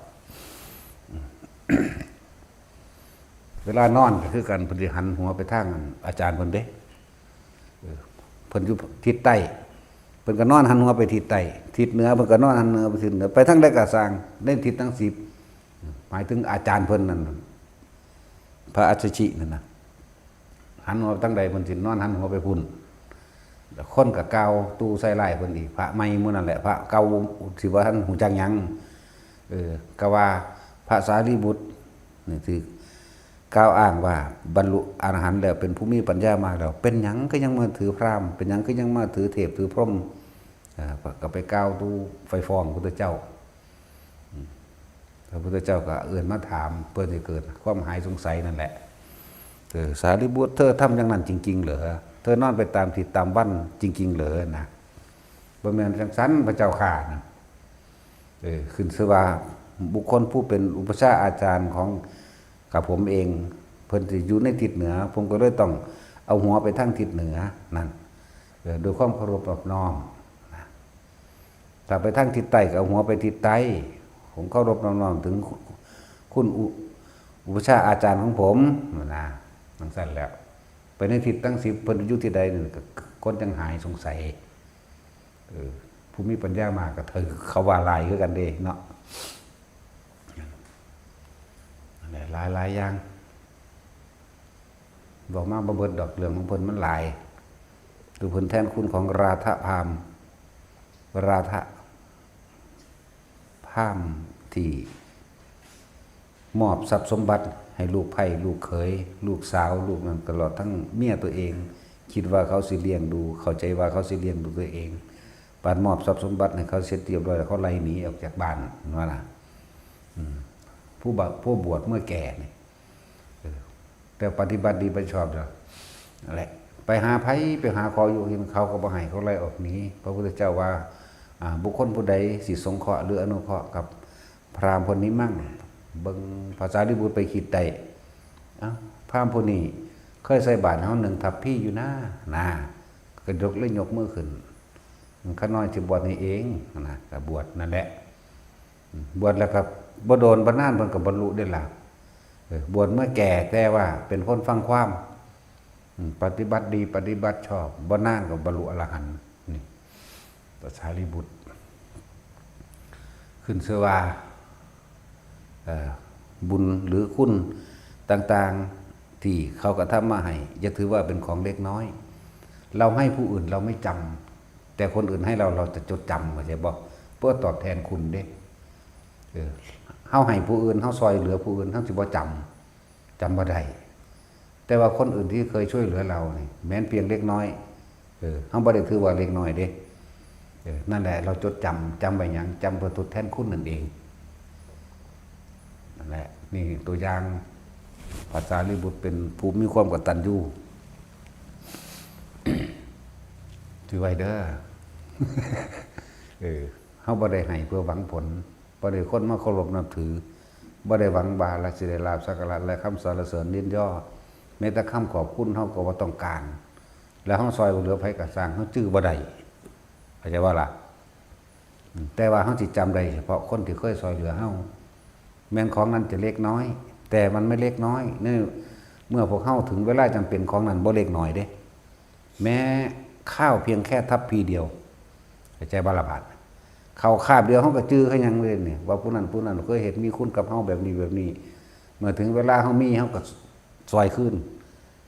เวลานอนก็คือกัน เพิ่นสิหันหัวไปทางอาจารย์เพิ่นเด้ เออ เพิ่นอยู่ทิศใต้ เพิ่นก็นอนหันหัวไปทิศใต้ ทิศเหนือ เพิ่นก็นอนหันเหนือไปทิศเหนือ ไปทางใดก็ซ่าง ในทิศทั้งสิบ หมายถึงอาจารย์เพิ่นนั่น พระอัสสชินั่นนะ หันหัวไปทางใด เพิ่นสินอนหันหัวไปพุ้น แล้วคนก็กล่าวตู่ใส่ร้ายเพิ่นอีก พระใหม่หมู่นั่นแหละ พระเก่าสิว่าท่านฮู้จักหยัง เออ ก็ว่าพระสารีบุตรนี่ถือกล่าวอ้างว่าบรรลุอรหันต์แล้ว เป็นผู้มีปัญญามากแล้ว เป็นหยังคือยังมาถือพราหมณ์ เป็นหยังคือยังมาถือเทพถือพรหม อ่า ก็ไปกล่าวตู่ไปฟ้องพุทธเจ้า อืม พระพุทธเจ้าก็เอิ้นมาถาม เพื่อให้เกิดความหายสงสัยนั่นแหละ เออ สารีบุตร เธอทำอย่างนั้นจริงๆเหรอ เธอนอนไปตามทิศตามวันจริงๆเหรอนะ บ่แม่นจั่งซั้นพระเจ้าข้านะ เออ ขึ้นชื่อว่าบุคคลผู้เป็นอุปัชฌาย์อาจารย์ของข้าผมเอง เพิ่นสิอยู่ในทิศเหนือ ผมก็เลยต้องเอาหัวไปทางทิศเหนือนั่น เออ ด้วยความเคารพนอบน้อมนะ ถ้าไปทางทิศใต้ก็เอาหัวไปทิศใต้ ผมเคารพนอบน้อมถึงคุณอุ อุปัชฌาย์อาจารย์ของผมนะ จั่งซั้นแหล้ว ไปในทิศทั้งสิบ เพิ่นอยู่ที่ใดนี่ก็คนจั่งหายสงสัย เออ ผู้มีปัญญามากก็ถือเขาว่าหลายคือกันเด้เนาะ หลายๆอย่าง เว้ามาบ่เบิดดอก เรื่องของเพิ่นมันหลาย คือเพิ่นแทนคุณของราธะพราหมณ์ ราธะพราหมณ์ที่มอบทรัพย์สมบัติให้ลูกใภ้ ลูกเขย ลูกสาว ลูกนั้น ตลอดทั้งเมียตัวเอง คิดว่าเขาสิเลี้ยงดู เข้าใจว่าเขาสิเลี้ยงดูตัวเอง บัดมอบทรัพย์สมบัติให้เขาเสร็จเรียบร้อยแล้ว เขาไล่หนีออกจากบ้าน ว่าล่ะ อืม ผู้บะ ผู้บวชเมื่อแก่นี่ เออ แต่ปฏิบัติดีปฏิบัติชอบเด้อ นั่นแหละ ไปหาไผ ไปหาขออยู่กิน เขาก็บ่ให้ เขาไล่ออกหนี พระพุทธเจ้าว่า อ่า บุคคลผู้ใดสิสงเคราะห์หรืออนุเคราะห์กับพราหมณ์ผู้นี้มั่ง เบิ่ง พระสารีบุตรไปคิดได้ เอ้า พราหมณ์ผู้นี้เคยใส่บาตรเฮาหนึ่งทัพพีอยู่นะ นะ ก็ยก เลยยกมือขึ้น ข้าน้อยสิบวชให้เองนะ ก็บวชนั่นแหละ บวชแล้วก็บ่โดนบ่นานเพิ่นก็บรรลุได้ล่ะ เออ บวชเมื่อแก่แต่ว่าเป็นคนฟังความ อืม ปฏิบัติดีปฏิบัติชอบ บ่นานก็บรรลุอรหันต์ นี่ พระสารีบุตร ขึ้นชื่อว่า เอ่อ บุญหรือคุณต่างๆ ที่เขากระทำมาให้ อย่าถือว่าเป็นของเล็กน้อย เราให้ผู้อื่นเราไม่จำ แต่คนอื่นให้เรา เราจะจดจำ เข้าใจบ่ เพื่อตอบแทนคุณเด้ เออ เฮาให้ผู้อื่น เฮาซ่อยเหลือผู้อื่น เฮาสิบ่จำ จำบ่ได้ แต่ว่าคนอื่นที่เคยช่วยเหลือเรานี่ แม้นเพียงเล็กน้อย เออ เฮาบ่ได้ถือว่าเล็กน้อยเด้ เออ นั่นแหละ เราจดจำ จำไว้หยัง จำเพื่อทดแทนคุณนั่นเอง นั่นแหละ นี่ตัวอย่าง พระสารีบุตรเป็นผู้มีความกตัญญู ถือไว้เด้อ เออ เฮาบ่ได้ให้เพื่อหวังผล บ่ได้คนมาเคารพนับถือ บ่ได้หวังว่าเราสิได้ลาภสักการะและคำสรรเสริญยินยอ แม้แต่คำขอบคุณเฮาก็บ่ต้องการ แล้วเฮาซ่อยเหลือไผก็ซ่าง เฮาจื้อบ่ได้ เข้าใจบ่ล่ะ อืม แต่ว่าเฮาสิจำได้เฉพาะคนที่เคยซ่อยเหลือเฮา แม้นของนั้นจะเล็กน้อย แต่มันไม่เล็กน้อย นี่ เมื่อพวกเฮาถึงเวลาจำเป็น ของนั้นบ่เล็กน้อยเด้ แม้ข้าวเพียงแค่ทัพพีเดียว เข้าใจบ่ล่ะบาด ข้าวคาบเดียวเฮาก็จื่อคือหยังเลยนี่ ว่าผู้นั้นผู้นั้นเคยเฮ็ดมีคุณกับเฮาแบบนี้แบบนี้ เมื่อถึงเวลาเฮามี เฮาก็ซอยคืน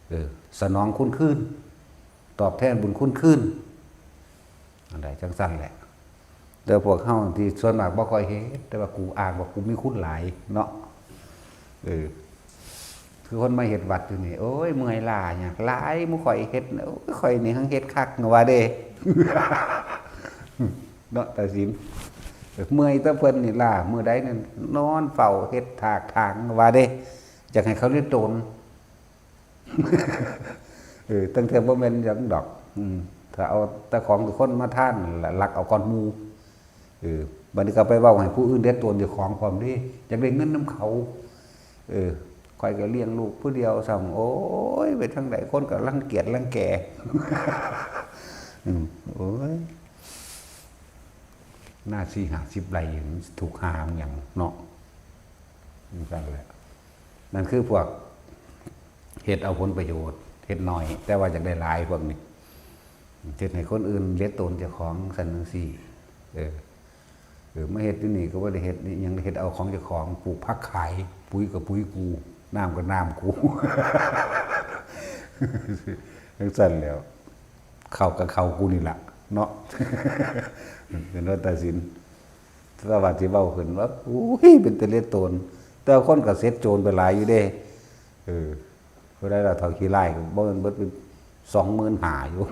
เออ สนองคุณคืน ตอบแทนบุญคุณคืน อันใดจังซั่นแหละ แต่พวกเฮาที่ส่วนมากบ่ค่อยเฮ็ด แต่ว่ากูอ้างว่ากูมีคุณหลายเนาะ เออ คือคนมาเฮ็ดวัดอยู่นี่ โอ้ย เมื่อยล้าหยังหลาย หมู่ข่อยเฮ็ด โอ้ย ข่อยนี่หั้งเฮ็ดคัก ว่าเด้ เนาะ ตาสิน เออ เมื่อยแต่เพิ่นนี่ล้า มื้อใดนั่นนอนเฝ้าเฮ็ดถากถาง ว่าเด้ อยากให้เขาเรียกโตน เออ ตั้งแต่บ่แม่นหยังดอก อืม ถ้าเอาแต่ของทุกคนมาทานนั่นล่ะ ลักเอาก่อนหมู่ เออ บัดนี้ก็ไปเว้าให้ผู้อื่นเรียกโตนเจ้าของพร้อมเด้ อยากได้เงินนำเขา เออ ข้อยก็เลี้ยงลูกผู้เดียวซ้ำ โอ้ย ไปทางใดคนก็รังเกียจรังแก อืม โอ้ย นาสี่ห้าสิบไร่ มันถูกหามหยังเนาะ นั่นแหละ นั่นคือพวกเฮ็ดเอาผลประโยชน์ เฮ็ดน้อย แต่ว่าอยากได้หลายพวกนี้ เฮ็ดให้คนอื่นเลียดโตนเจ้าของ ซั่นจั่งซี้ เออ เออ มาเฮ็ดอยู่นี่ก็บ่ได้เฮ็ดอิหยัง เฮ็ดเอาของเจ้าของ ปลูกผักขาย ปุ๋ยก็ปุ๋ยกู น้ำก็น้ำกู จั่งซั่นแหล้ว เข้าก็เข้ากูนี่ล่ะ เนาะ เป็นว่าตัดสิน แต่ว่าสิเว้าขึ้นว่า อุ้ย เป็นตาเลียดโตน แต่คนก็เสร็จโจรไปหลายอยู่เด้ เออ ผู้ใดล่ะเฒ่าขี้ร้ายก็บ่แม่นเบิดเป็น สองหมื่นห้า อยู่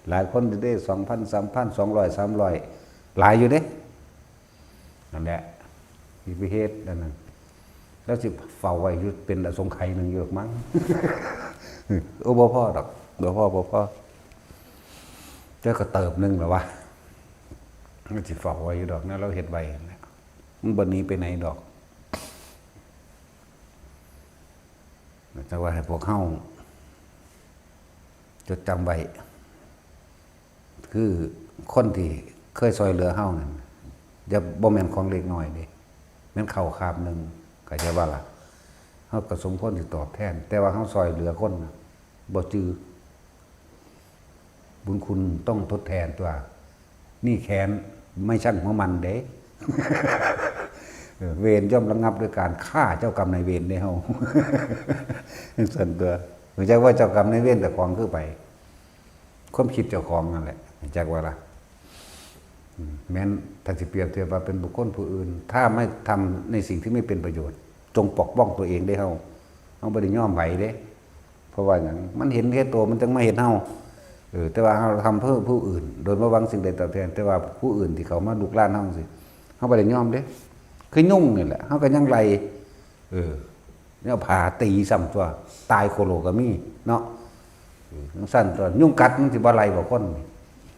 หลายคนเด้ สองพัน สามพัน สองร้อย สามร้อย หลายอยู่เด้ นั่นแหละ สิไปเฮ็ดอันนั้น แล้วสิเฝ้าไว้อยู่เป็นอสงไขยหนึ่งอยู่ดอกมั้ง โอ้ บ่พอดอก บ่พอ บ่พอ เจ้าก็เติบหนึ่งแล้ววะ มันสิเฝ้าไว้อยู่ดอกนะ เราเฮ็ดไว้นั่นแหละ มันบ่หนีไปไหนดอก แต่ว่าให้พวกเฮาจดจำไว้ คือคนที่เคยซอยเหลือเฮานั่น อย่า บ่แม่นของเล็กน้อยเด้ แม่นข้าวคาบหนึ่ง เข้าใจบ่ล่ะ เฮาก็สมควรสิตอบแทน แต่ว่าเฮาซอยเหลือคนน่ะ บ่จื่อ บุญคุณต้องทดแทนตัว นี่แค้นไม่ชั่งหัวมันเด้ เออ เวรย่อมระงับด้วยการฆ่าเจ้ากรรมนายเวรเด้เฮา ซั่นตัว รู้จักว่าเจ้ากรรมนายเวรเจ้าของคือไผ ความคิดเจ้าของนั่นแหละ รู้จักว่าล่ะ อืม แม้นถ้าสิเปรียบเทียบว่าเป็นบุคคลผู้อื่น ถ้าไม่ทำในสิ่งที่ไม่เป็นประโยชน์ จงปกป้องตัวเองเด้เฮา เฮาบ่ได้ยอมไผเด้ เพราะว่าหยัง มันเห็นแก่ตัว มันจั่งมาเฮ็ดเฮา เออ แต่ว่าเฮาทำเพื่อผู้อื่น โดยบ่หวังสิ่งใดตอบแทน แต่ว่าผู้อื่นที่เขามาลุกรานเฮาจั่งซี้ เฮาบ่ได้ยอมเด้ คือยุงนี่แหละ เฮาก็ยังไล่ เออ แนวผาตีซ้ำตัว ตายโคโลก็มีเนาะ เออ จั่งซั่นตัว ยุงกัดมันสิบ่ไล่บ่คน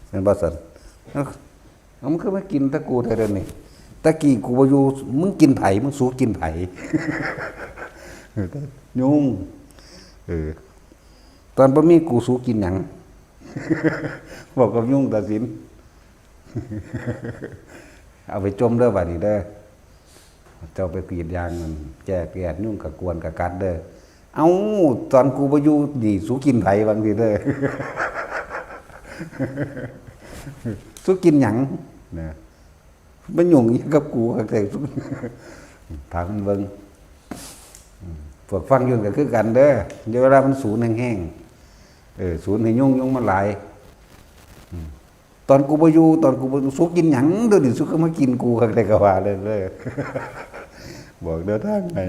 แม่นบ่ซั่น เอ้า มันคือมากินแต่กูแท้เดี๋ยวนี้ ตะกี้กูบ่อยู่ มึงกินไผ มึงสูกินไผ ยุง เออ ตอนบ่มีกูสูกินหยัง บอกกับยุงตัดสิน เอาไปจมเด้อบัดนี้เด้อ เจ้าไปกรีดยางนั่น แก้แก้ยุงกะกวนกะกัดเด้อ เอ้า ตอนกูบ่อยู่นี่ สูกินไผ บางทีเด้อ สูกินหยัง นะ มันยุ่งอิหยังกับกูคักแท้ ถามมันเบิ่ง อืม พวกฟังอยู่ก็คือกันเด้อ เดี๋ยวเวลามันสูนแฮงๆ เออ สูนให้ยุง ยุงมันหลาย อืม ตอนกูบ่อยู่ ตอนกูบ่ สูกินหยัง เดี๋ยวนี้สูก็มากินกูคักแท้ ก็ว่าเลยเด้อ บอกเดินทางให้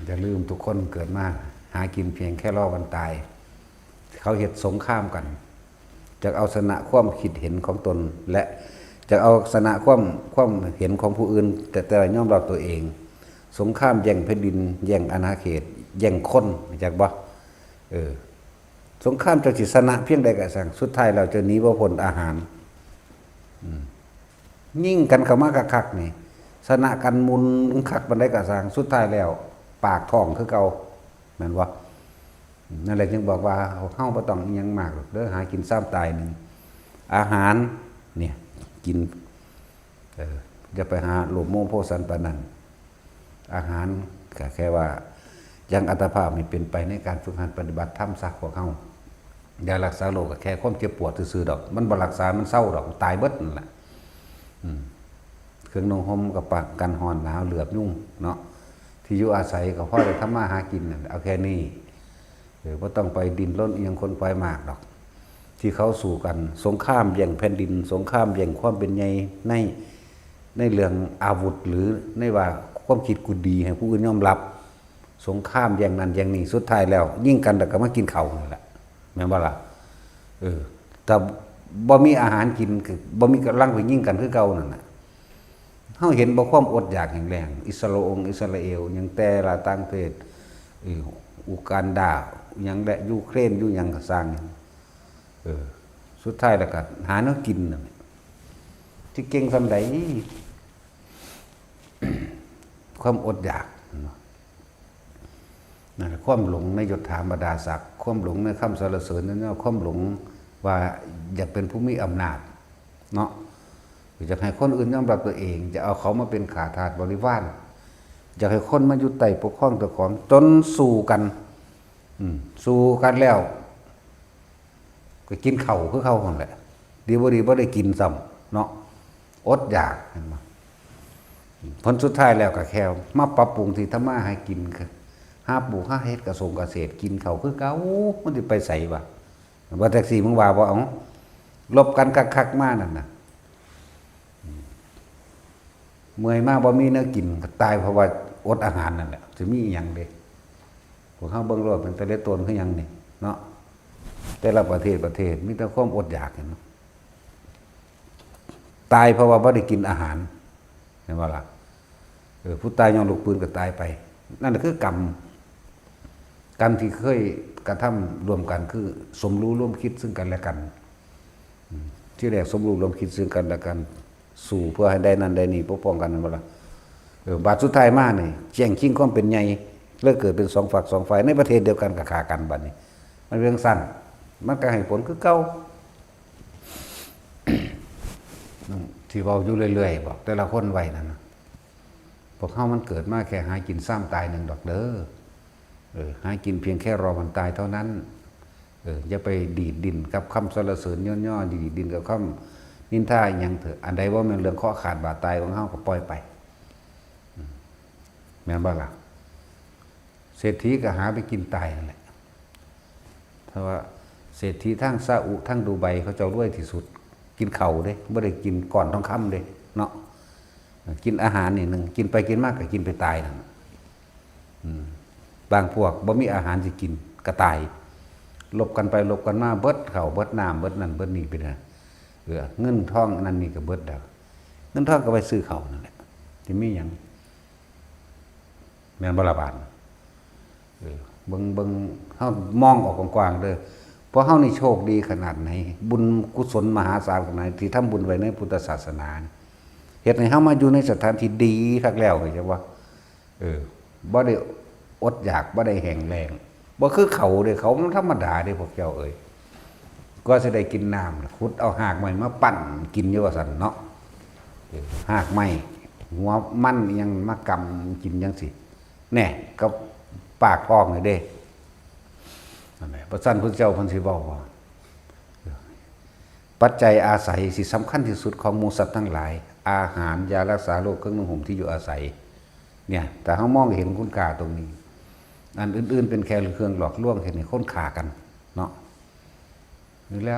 อย่าลืมทุกคนเกิดมาหากินเพียงแค่รอวันตาย เขาเฮ็ดสงครามกัน จักเอาชนะความคิดเห็นของตน และจักเอาชนะความ ความเห็นของผู้อื่น แต่ แต่ยอมรับตัวเอง สงครามแย่งแผ่นดิน แย่งอาณาเขต แย่งคน จักบ่ เออ สงครามเจ้าสิชนะเพียงใดก็ช่าง สุดท้ายแล้วเจ้าหนีบ่พ้นอาหาร อืม ยิงกันเข้ามาคักๆนี่ ชนะกันมุนคักปานใดก็ช่าง สุดท้ายแล้ว ปากท้องคือเก่า แม่นบ่ นั่นแหละจึงบอกว่า เฮาบ่ต้องอิหยังมากหรอกเด้อ หากินซ้ำตายหนึ่ง อาหาร เนี่ย กิน เออ อย่าไปหาโลภโมโหโพสันปานนั้น อาหารก็แค่ว่ายังอัตภาพให้เป็นไปในการฝึกหัดปฏิบัติธรรมซะพวกเฮา ยารักษาโรคก็แค่ความเจ็บปวดซื่อๆดอก มันบ่รักษา มันเซาดอก ตายเบิดนั่นแหละ อืม เครื่องนุ่งห่มก็ป้องกันร้อนหนาวเหลือบยุงเนาะ ที่อยู่อาศัยก็พอได้ทำมาหากินนั่นแหละ เอาแค่นี้ เออ บ่ต้องไปดิ้นรนอิหยังขนขวายมากดอก ที่เขาสู้กัน สงครามแย่งแผ่นดิน สงครามแย่งความเป็นใหญ่ใน ในเรื่องอาวุธ หรือในว่าความคิดกูดีให้ผู้อื่นยอมรับ สงครามแย่งนั่นแย่งนี่ สุดท้ายแล้วยิงกันแล้วก็มากินข้าวนั่นแหละ แม่นบ่ล่ะ เออ ถ้าบ่มีอาหารกิน ก็บ่มีกำลังไปยิงกันคือเก่านั่นน่ะ เฮาเห็นบ่ความอดอยากแห้งแล้ง อิสราองอิสราเอล หยังแต่ละต่างประเทศ เออ อูกันดา หยังและยูเครน อยู่หยังก็ซ่าง เออ สุดท้ายแล้วก็หาแนวกินน่ะ ที่เก่งส่ำใด ความอดอยากเนาะ นั่นแหละ ความหลงในยศถาบรรดาศักดิ์ ความหลงในคำสรรเสริญนั่นเนาะ ความหลงว่าอยากเป็นผู้มีอำนาจเนาะ อยากให้คนอื่นยอมรับตัวเอง จะเอาเขามาเป็นข้าทาสบริวาร อยากให้คนมาอยู่ใต้ปกครองเจ้าของ จนสู้กัน อืม สู้กันแล้ว ก็กินข้าวคือเก่าหั่นแหละ ดีบ่ดีบ่ได้กินซ้ำเนาะ อดอยาก เห็นบ่ ผลสุดท้ายแล้วก็แค่มาปรับปรุงที่ทำมาหากิน หาปลูกหาเฮ็ดกะสงกะเสด กินข้าวคือเก่า มันสิไปไสวะ ว่าจั่งซี้มึงว่าบ่ เอ้า ลบกันคักๆมานั่นน่ะ เมื่อยมาบ่มีแนวกินก็ตายเพราะว่าอดอาหารนั่นแหละ สิมีอิหยังเด้ พวกเฮาเบิ่งโลด เป็นแต่ละตนคือหยังนี่เนาะ แต่ละประเทศประเทศมีแต่ความอดอยาก เห็นบ่ ตายเพราะว่าบ่ได้กินอาหาร เห็นบ่ล่ะ เออ ผู้ตายย้อนลูกปืนก็ตายไป นั่นน่ะคือกรรม กรรมที่เคยกระทำร่วมกัน คือสมรู้ร่วมคิดซึ่งกันและกัน อืม ที่แรกสมรู้ร่วมคิดซึ่งกันและกัน สู้เพื่อให้ได้นั่นได้นี่ ปกป้องกัน นั่นบ่ล่ะ เออ บาดสุดท้ายมานี่ แย่งชิงความเป็นใหญ่ เลยเกิดเป็นสองฝักสองฝ่าย ในประเทศเดียวกันก็ฆ่ากัน บัดนี้ มันเป็นจั่งซั้น มันก็ให้ผลคือเก่า ที่เว้าอยู่เรื่อยๆ บอกแต่ละคนไว้นั่นน่ะ พวกเฮามันเกิดมาแค่หากินซ้ำตายหนึ่งดอกเด้อ เออ หากินเพียงแค่รอวันตายเท่านั้น เออ อย่าไปดีดดิ้นกับคำสรรเสริญย่อๆ ดีดดิ้นกับคำนินทาอิหยังเถอะ อันใดบ่แม่นเรื่องเคราะห์ขาดบาดตายของเฮาก็ปล่อยไป อืม แม่นบ่ล่ะ เศรษฐีก็หาไปกินตายนั่นแหละ ถ้าว่าเศรษฐีทางซาอุ ทางดูไบ เขาเจ้ารวยที่สุด กินข้าวเด้ บ่ได้กินก้อนทองคำเด้ เนาะ กินอาหารนี่หนึ่ง กินไปกินมาก็กินไปตายนั่นน่ะ อืม บางพวกบ่มีอาหารสิกินก็ตาย ลบกันไปลบกันมา เบิดข้าว เบิดน้ำ เบิดนั่น เบิดนี่ไปนะ เออ เงินทองอันนั้นนี่ก็เบิดแล้ว เงินทองก็ไปซื้อข้าวนั่นแหละ สิมีหยัง แม่นบ่ล่ะบาด เออ เบิ่ง เบิ่ง เฮามองออกกว้างๆเด้อ เพราะเฮานี่โชคดีขนาดไหน บุญกุศลมหาศาลขนาดไหน ที่ทำบุญไว้ในพุทธศาสนานี่ เฮ็ดให้เฮามาอยู่ในสถานที่ดีคักแล้ว เข้าใจบ่ เออ บ่ได้อดอยาก บ่ได้แห้งแล้ง บ่คือเขาเด้ เขามันธรรมดาเด้ พวกเจ้าเอ้ย กว่าสิได้กินน้ำ ขุดเอาหากไม้มาปั่นกินอยู่ว่าซั่นเนาะ เออ หากไม้ หัวมันอิหยังมากำกินจั่งซี้ แน่ กับปากท้องนี่เด้ นั่นแหละ บ่ซั้นพุทธเจ้าเพิ่นสิเว้าว่า ปัจจัยอาศัยที่สำคัญที่สุดของหมู่สัตว์ทั้งหลาย อาหาร ยารักษาโรค เครื่องนุ่งห่ม ที่อยู่อาศัย เนี่ย แต่เฮามองเห็นคุณค่าตรงนี้ อันอื่นๆเป็นแค่เครื่องหลอกลวง เฮ็ดให้คนฆ่ากัน เนาะ นี่แหละ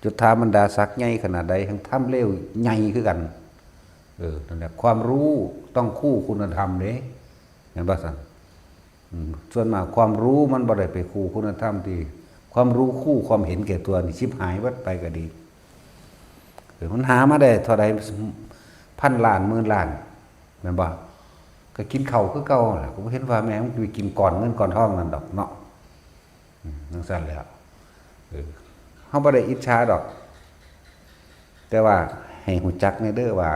ยศถาบรรดาศักดิ์ใหญ่ขนาดใด แฮ่งทำเลวใหญ่คือกัน เออ นั่นแหละ ความรู้ต้องคู่คุณธรรมเด้ แม่นบ่ซั่น อืม ส่วนมากความรู้มันบ่ได้ไปคู่คุณธรรมติ ความรู้คู่ความเห็นแก่ตัวนี่ชิบหายเบิดไปก็ดี เออ มันหามาได้เท่าใด พันล้าน หมื่นล้าน แม่นบ่ ก็กินข้าวคือเก่าหั่นล่ะ ก็บ่เห็นว่าแม่งมันไปกินก้อนเงินก้อนทองนั่นดอกเนาะ อืม จั่งซั้นแหล้ว เออ เฮาบ่ได้อิจฉาดอก แต่ว่าให้รู้จักแหน่เด้อว่า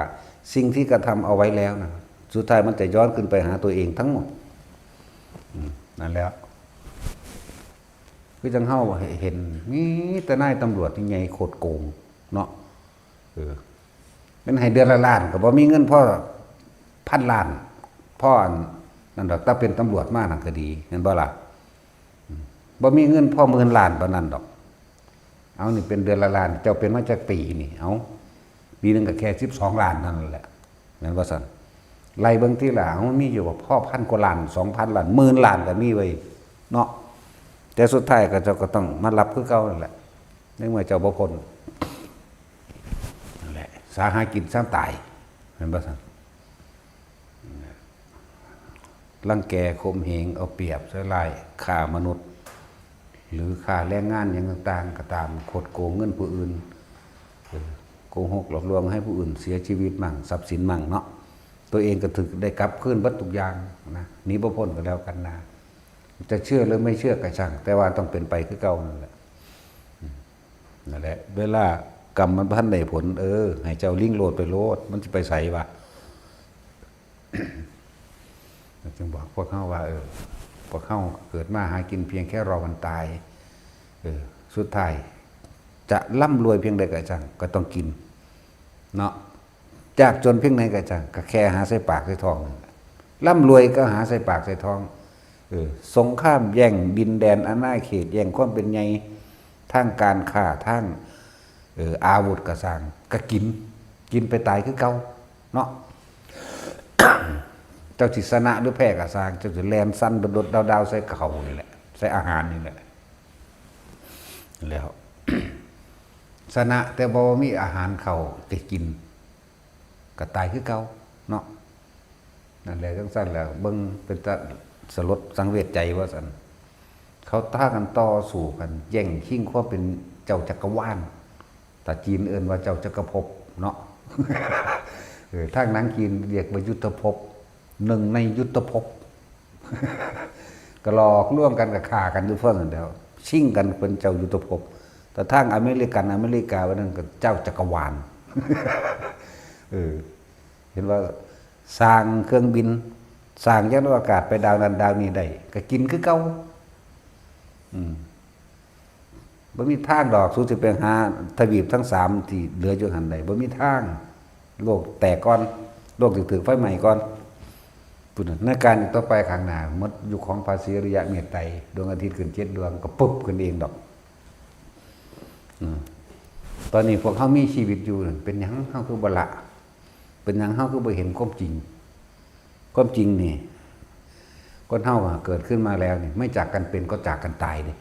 สิ่งที่กระทำเอาไว้แล้วนะ สุดท้ายมันจะย้อนคืนไปหาตัวเองทั้งหมด อืม นั่นแหละ คือจั่งเฮาเห็น มีแต่นายตำรวจที่ใหญ่โคตรโกงเนาะ เออ แม่นให้เดือนละล้านก็บ่มีเงินพอพันล้าน พออันนั่นดอก แต่เป็นตำรวจมานั่นก็ดี แม่นบ่ล่ะ อืม บ่มีเงินพอหมื่นล้านปานนั้นดอก เอานี่เป็นเดือนละล้าน เจ้าเป็นมาจักปีนี่ เอา ปีหนึ่งก็แค่สิบสองล้านเท่านั้นแหละ แม่นบ่ซั่น ไล่เบิ่งทีละ เอา มันมีอยู่บ่ พอพันกว่าล้าน สองพันล้าน หมื่นล้านก็มีเว้ย เนาะ แต่สุดท้ายก็เจ้าก็ต้องมารับคือเก่านั่นแหละ ในเมื่อเจ้าบ่พ้น นั่นแหละ สาหากินซ้ำตาย แม่นบ่ซั่น รังแกข่มเหง เอาเปรียบใส่ร้าย ฆ่ามนุษย์ หรือฆ่าแรงงานหยังต่างๆ ก็ตาม คดโกงเงินผู้อื่น เออ โกหกหลอกลวงให้ผู้อื่นเสียชีวิตมั่ง ทรัพย์สินมั่งเนาะ ตัวเองก็ถือได้กลับคืนเบิดทุกอย่างนะ หนีบ่พ้นก็แล้วกันนะ จะเชื่อหรือไม่เชื่อก็ช่าง แต่ว่าต้องเป็นไปคือเก่านั่นแหละ อืม นั่นแหละ เวลากรรมมันบ่ทันได้ผล เออ ให้เจ้าลิงโลดไปโลด มันสิไปไสวะ จึงบอกพวกเฮาว่า เออ พวกเฮาเกิดมาหากินเพียงแค่รอวันตาย เออ สุดท้าย จะร่ำรวยเพียงใดก็ช่าง ก็ต้องกิน เนาะ ยากจนเพียงใดก็ช่าง ก็แค่หาใส่ปากใส่ท้องนั่นแหละ ร่ำรวยก็หาใส่ปากใส่ท้อง เออ สงครามแย่งดินแดนอาณาเขต แย่งความเป็นใหญ่ ทางการค้า ทาง เออ อาวุธก็ซ่าง ก็กิน กินไปตายคือเก่า เนาะ เจ้าสิชนะหรือแพ้ก็ซ่าง เจ้าสิแล่นสั่นโดดๆดาวๆใส่เขานี่แหละ ใส่อาหารนี่แหละ แล้ว ชนะแต่บ่มีอาหารเข้าไปกิน ก็ตายคือเก่าเนาะ นั่นแหละ จังซั่นแหละ เบิ่งเป็นตาสลดสังเวชใจว่าซั่น เขาพากันต่อสู้กัน แย่งชิงความเป็นเจ้าจักรวาล ถ้าจีนเอิ้นว่าเจ้าจักรภพเนาะ เออ ทางหนังจีนเรียกว่ายุทธภพ หนึ่งในยุทธภพ ก็หลอกลวงกัน ก็ฆ่ากันอยู่เพิ่นนั่นแหล้ว ชิงกันเป็นเจ้ายุทธภพ แต่ทางอเมริกัน อเมริกาว่านั่นก็เจ้าจักรวาล เออ เห็นว่าสร้างเครื่องบิน สร้างยานอวกาศไปดาวนั้นดาวนี้ได้ ก็กินคือเก่า อืม บ่มีทางดอก สูสิไปหาทวีปทั้งสามที่เหลืออยู่หั่นได้ บ่มีทาง โลกแตกก่อน โลกสิถูกไฟไหม้ก่อน พุ้นน่ะ ในการต่อไปข้างหน้า หมดยุคของพระศรีอริยะเมตไตร ดวงอาทิตย์ขึ้นเจ็ดดวง ก็ปุ๊บขึ้นเองดอก อืม ตอนนี้พวกเฮามีชีวิตอยู่นั่น เป็นหยังเฮาคือบ่ละ เป็นหยังเฮาคือบ่เห็นความจริง ความจริงนี่ คนเฮาอะเกิดขึ้นมาแล้วนี่ ไม่จากกันเป็นก็จากกันตายเด้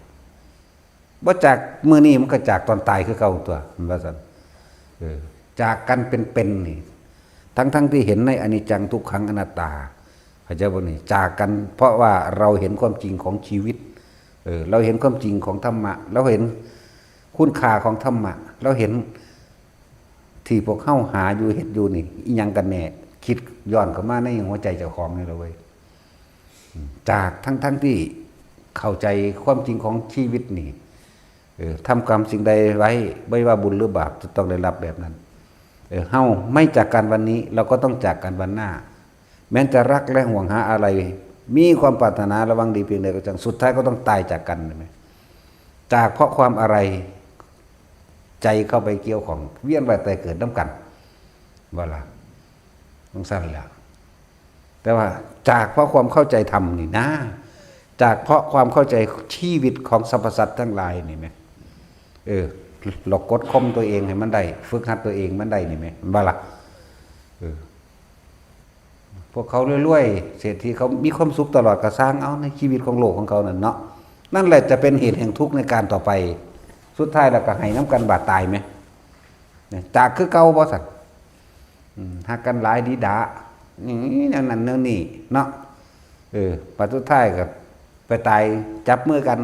บ่จากมื้อนี้มันก็จากตอนตายคือเก่าตั๊ว มันว่าซั่น เออ จากกันเป็นๆนี่ ทั้งๆที่เห็นในอนิจจังทุกขังอนัตตา เข้าใจบ่นี่ จากกันเพราะว่าเราเห็นความจริงของชีวิต เออ เราเห็นความจริงของธรรมะ เราเห็นคุณค่าของธรรมะ เราเห็นที่พวกเฮาหาอยู่เฮ็ดอยู่นี่ อิหยังกันแน่ คิดย้อนเข้ามาในหัวใจเจ้าของนี่ล่ะเว้ย จากทั้งๆที่เข้าใจความจริงของชีวิตนี่ เออ ทำกรรมสิ่งใดไว้ ไม่ว่าบุญหรือบาป จะต้องได้รับแบบนั้น เออ เฮาไม่จากกันวันนี้ เราก็ต้องจากกันวันหน้า แม้จะรักและห่วงหาอะไร มีความปรารถนาและหวังดีเพียงใดก็ช่าง สุดท้ายก็ต้องตายจากกัน เห็นไหม จากเพราะความอะไร ใจเข้าไปเกี่ยวข้อง เวียนว่ายตายเกิดนำกัน ว่าล่ะ จังซั่นแหละ แต่ว่าจากเพราะความเข้าใจธรรมนี่นะ จากเพราะความเข้าใจชีวิตของสรรพสัตว์ทั้งหลายนี่แหม เออ เรากดข่มตัวเองให้มันได้ ฝึกหัดตัวเองมันได้นี่แหม ว่าล่ะ เออ พวกเขารวยๆ เศรษฐีเขามีความสุขตลอด ก็ซ่างเอาในชีวิตของโลกของเขานั่นเนาะ นั่นแหละจะเป็นเหตุแห่งทุกข์ในการต่อไป สุดท้ายแล้วก็ให้นำกันบาดตายแหม เนี่ย จากคือเก่าบ่ซั่น อืม ฮักกันหลายดีดา นี่แนวนั้นแนวนี้เนาะ เออ บัดสุดท้ายก็ไปตายจับมือกัน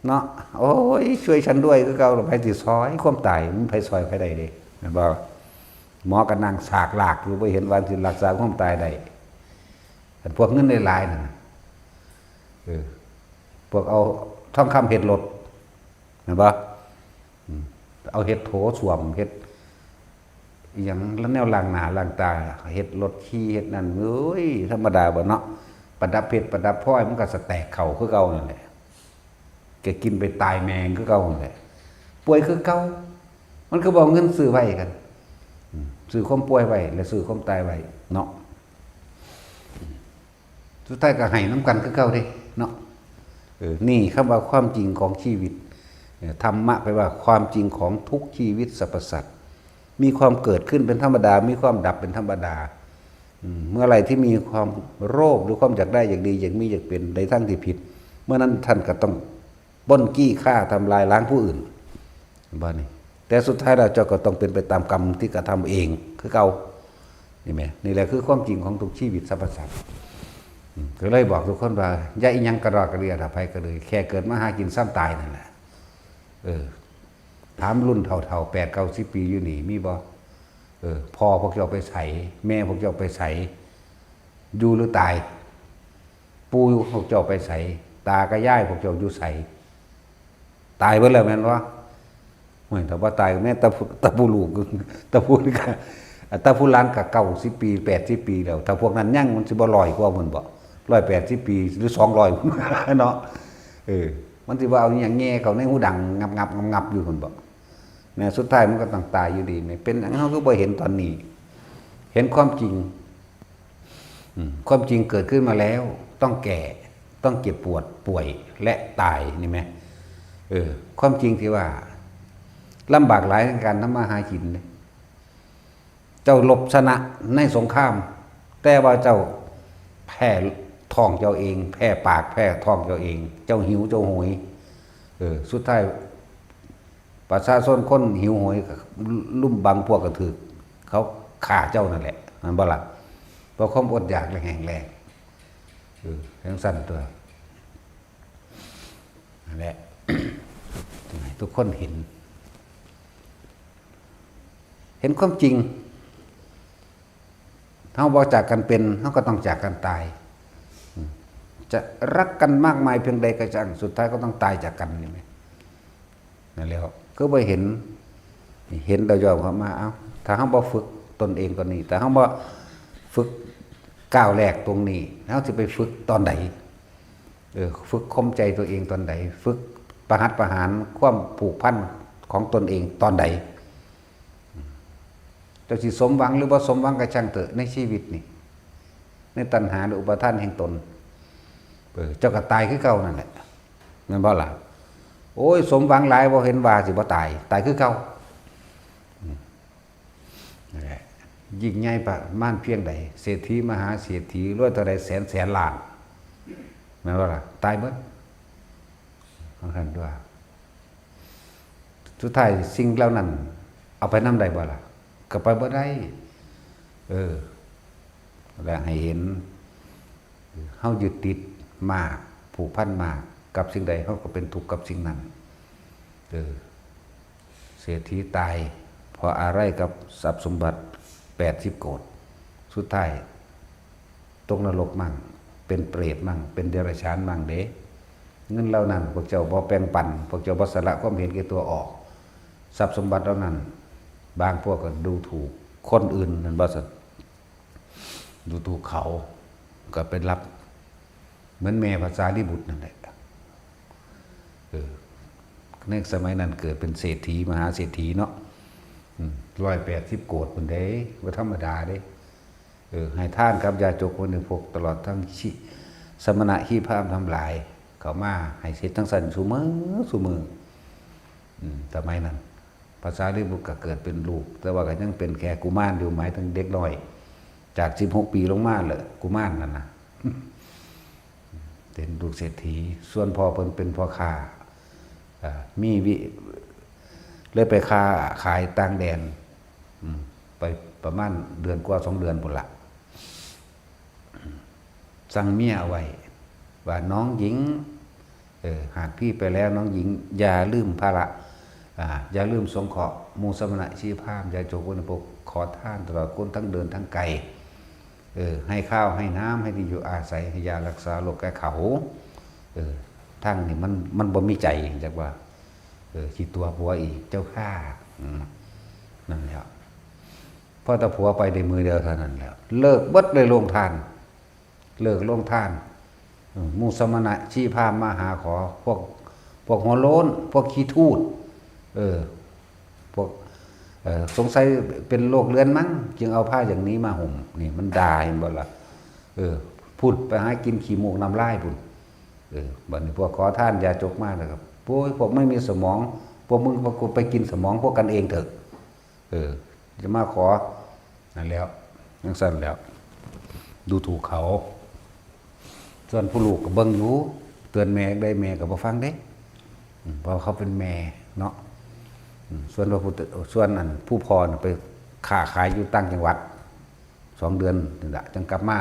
เนาะ โอ้ย ช่วยฉันด้วย คือเก่า ไผสิซอยความตาย มันไผซอยไผได้เด้ แม่นบ่ หมอก็นั่งสากลากอยู่ บ่เห็นว่าสิรักษาความตายได้ อันพวกเงินหลายๆนั่นน่ะ เออ พวกเอาทองคำเฮ็ดรถ แม่นบ่ อืม เอาเฮ็ดโถส้วม เฮ็ดอิหยัง แล้วแนวล้างหน้าล้างตา เฮ็ดรถขี่ เฮ็ดนั่น เอ้ย ธรรมดาบ่เนาะ ประดับเพชรประดับพลอย มันก็สแต็กเข้าคือเก่านั่นแหละ แกกินไปตายแมงคือเก่านั่นแหละ ป่วยคือเก่า มันคือบ่เอาเงินซื้อไว้กัน อืม ซื้อความป่วยไว้ และซื้อความตายไว้เนาะ สุดท้ายก็ให้นำกันคือเก่าเด้เนาะ เออ นี่คำว่าความจริงของชีวิต เออ ธรรมะแปลว่าความจริงของทุกชีวิตสรรพสัตว์ มีความเกิดขึ้นเป็นธรรมดา มีความดับเป็นธรรมดา อืม เมื่อไหร่ที่มีความโลภหรือความอยากได้อยากดี อยากมีอยากเป็นในทางที่ผิด เมื่อนั้นท่านก็ต้องปล้นจี้ฆ่าทำลายล้างผู้อื่น บ่นี่ แต่สุดท้ายแล้วเจ้าก็ต้องเป็นไปตามกรรมที่กระทำเองคือเก่า นี่แหม นี่แหละคือความจริงของทุกชีวิตสรรพสัตว์ อืม ก็เลยบอกทุกคนว่า อย่าอิหยังกระดอกกระเดียดอภัยก็เลย แค่เกิดมาหากินซ้ำตายนั่นแหละ เออ ถามรุ่นเฒ่าๆ แปดเก้าสิบปีอยู่นี่ มีบ่ เออ พ่อพวกเจ้าไปไส แม่พวกเจ้าไปไส อยู่หรือตาย ปู่พวกเจ้าไปไส ตากับยายพวกเจ้าอยู่ไส ตายเบิดแล้วแม่นบ่ โอ้ย ถ้าบ่ตายก็แม่นแต่ผู้ แต่ผู้ลูก แต่ผู้นี่ก็ แต่ผู้หลานก็เก้าสิบปี แปดสิบปีแล้ว ถ้าพวกนั้นยัง มันสิบ่ร้อยกว่าพุ่นบ่ ร้อยแปดสิบปี หรือสองร้อย เนาะ เออ มันสิว่าเอาอิหยังแหย่เข้าในหูดัง งับๆ งับๆ อยู่พุ่นบ่ แม่น สุดท้ายมันก็ต้องตายอยู่ดี แม่น เป็นหยังเฮาคือบ่เห็นตอนนี้ เห็นความจริง อืม ความจริงเกิดขึ้นมาแล้ว ต้องแก่ ต้องเจ็บปวด ป่วย และตาย นี่แหม เออ ความจริงที่ว่า ลำบากหลายในการทำมาหากินเนี่ย เจ้ารบชนะในสงคราม แต่ว่าเจ้าแพ้ท้องเจ้าเอง แพ้ปาก แพ้ท้องเจ้าเอง เจ้าหิว เจ้าโหย เออ สุดท้าย ประชาชนคนหิวโหย ลุ่มบางพวกก็ถืกเขาฆ่าเจ้านั่นแหละ แม่นบ่ล่ะ เพราะความอดอยากและแห้งแล้ง เออ จั่งซั้นตั๊ว นั่นแหละ ทุกคนเห็น เห็นความจริง เฮาบ่จากกันเป็น เฮาก็ต้องจากกันตาย อืม จะรักกันมากมายเพียงใดก็ช่าง สุดท้ายก็ต้องตายจากกัน นี่แหม นั่นแหละ คือบ่เห็น เห็นแล้วยอมเข้ามา เอ้า ถ้าเฮาบ่ฝึกตนเองตอนนี้ ถ้าเฮาบ่ฝึกก้าวแรกตรงนี้ เฮาสิไปฝึกตอนใด เออ ฝึกข่มใจตัวเองตอนใด ฝึกประหัตประหารความผูกพันของตนเองตอนใด เจ้าสิสมหวังหรือบ่สมหวังก็ช่างเถอะ ในชีวิตนี่ ในตัณหาหรืออุปาทานแห่งตน เออ เจ้าก็ตายคือเก่านั่นแหละ แม่นบ่ล่ะ โอ้ย สมหวังหลาย บ่เห็นว่าสิบ่ตาย ตายคือเก่า อืม นั่นแหละ ยิ่งใหญ่ประมาณเพียงใด เศรษฐีมหาเศรษฐี รวยเท่าใดแสนแสนล้าน แม่นบ่ล่ะ ตายเบิด ของท่านด้วย สุดท้ายสิ่งเหล่านั้น เอาไปนำได้บ่ล่ะ ก็ไปบ่ได้ เออ และให้เห็น เฮายึดติดมาก ผูกพันมาก กับสิ่งใด เฮาก็เป็นทุกข์กับสิ่งนั้น เออ เศรษฐีตาย เพราะอะไรกับทรัพย์สมบัติ แปดสิบโกฏ สุดท้าย ตกนรกมั่ง เป็นเปรตมั่ง เป็นเดรัจฉานมั่งเด้ เงินเหล่านั้น พวกเจ้าบ่แบ่งปัน พวกเจ้าบ่สละความเห็นแก่ตัวออก ทรัพย์สมบัติเหล่านั้น บางพวกก็ดูถูกคนอื่น นั่นบ่ซั่น ดูถูกเขา ก็ไปรับ เหมือนแม่พระสารีบุตรนั่นแหละ เออ ในสมัยนั้นเกิดเป็นเศรษฐี มหาเศรษฐีเนาะ อืม ร้อยแปดสิบโกฏพุ้นเด้ บ่ธรรมดาเด้ เออ ให้ทานกับญาติโยมผู้บริโภค ตลอดทั้งชิ สมณะชีพราหมณ์ทั้งหลาย เข้ามาให้สิทธิ์ทั้งสันซุมื้อ ซุมื้อ อืม สมัยนั้น พระสารีบุตรก็เกิดเป็นลูก แต่ว่าก็ยังเป็นแค่กุมารอยู่ หมายถึงเด็กน้อย จากสิบหกปีลงมาเลย กุมารนั่นน่ะ เป็นลูกเศรษฐี ส่วนพ่อเพิ่นเป็นพ่อค้า อ่า มีวิ เลยไปค้าขายต่างแดน อืม ไปประมาณเดือนกว่าสองเดือนพุ้นละ สั่งเมียเอาไว้ ว่าน้องหญิง เออ หากพี่ไปแล้วน้องหญิงอย่าลืมภาระ อ่า อย่าลืมสงเคราะห์หมู่สมณะชีพราหมณ์ ญาติโยมผู้บริโภค ขอทานตลอดคนทั้งเดินทั้งไกล เออ ให้ข้าวให้น้ำ ให้ที่อยู่อาศัย ให้ยารักษาโรคแก่เขา เออ ทางนี้มัน มันบ่มีใจ จักว่า เออ ขี้ตั๋วผัวอีก เจ้าข้า อืม นั่นแหละ พอแต่ผัวไปได้มื้อเดียวเท่านั้นแหละ เลิกเบิดเลยโรงทาน เลิกโรงทาน อืม หมู่สมณะชีพราหมณ์มาหาขอ พวก พวกหัวโล้น พวกขี้ทูด เออ พวก เออ สงสัยเป็นโรคเรื้อนมั้ง จึงเอาผ้าอย่างนี้มาห่ม นี่มันด่า เห็นบ่ล่ะ เออ พูดไปหากินขี้มูกน้ำลายพุ่น เออ บัดนี้พวกขอทานยาจกมาแล้วครับ โอ้ย พวกไม่มีสมอง พวกมึงก็ไปกินสมองพวกกันเองเถอะ เออ จะมาขอ นั่นแล้ว จั่งซั่นแล้ว ดูถูกเขา ส่วนผู้ลูกก็เบิ่งอยู่ เตือนแม่ได้ แม่ก็บ่ฟังเด้ อืม เพราะเขาเป็นแม่เนาะ อืม ส่วนพระพุทธ ส่วนอันผู้พ่อน่ะไปค้าขายอยู่ต่างจังหวัด สองเดือนนี่แหละ จั่งกลับมา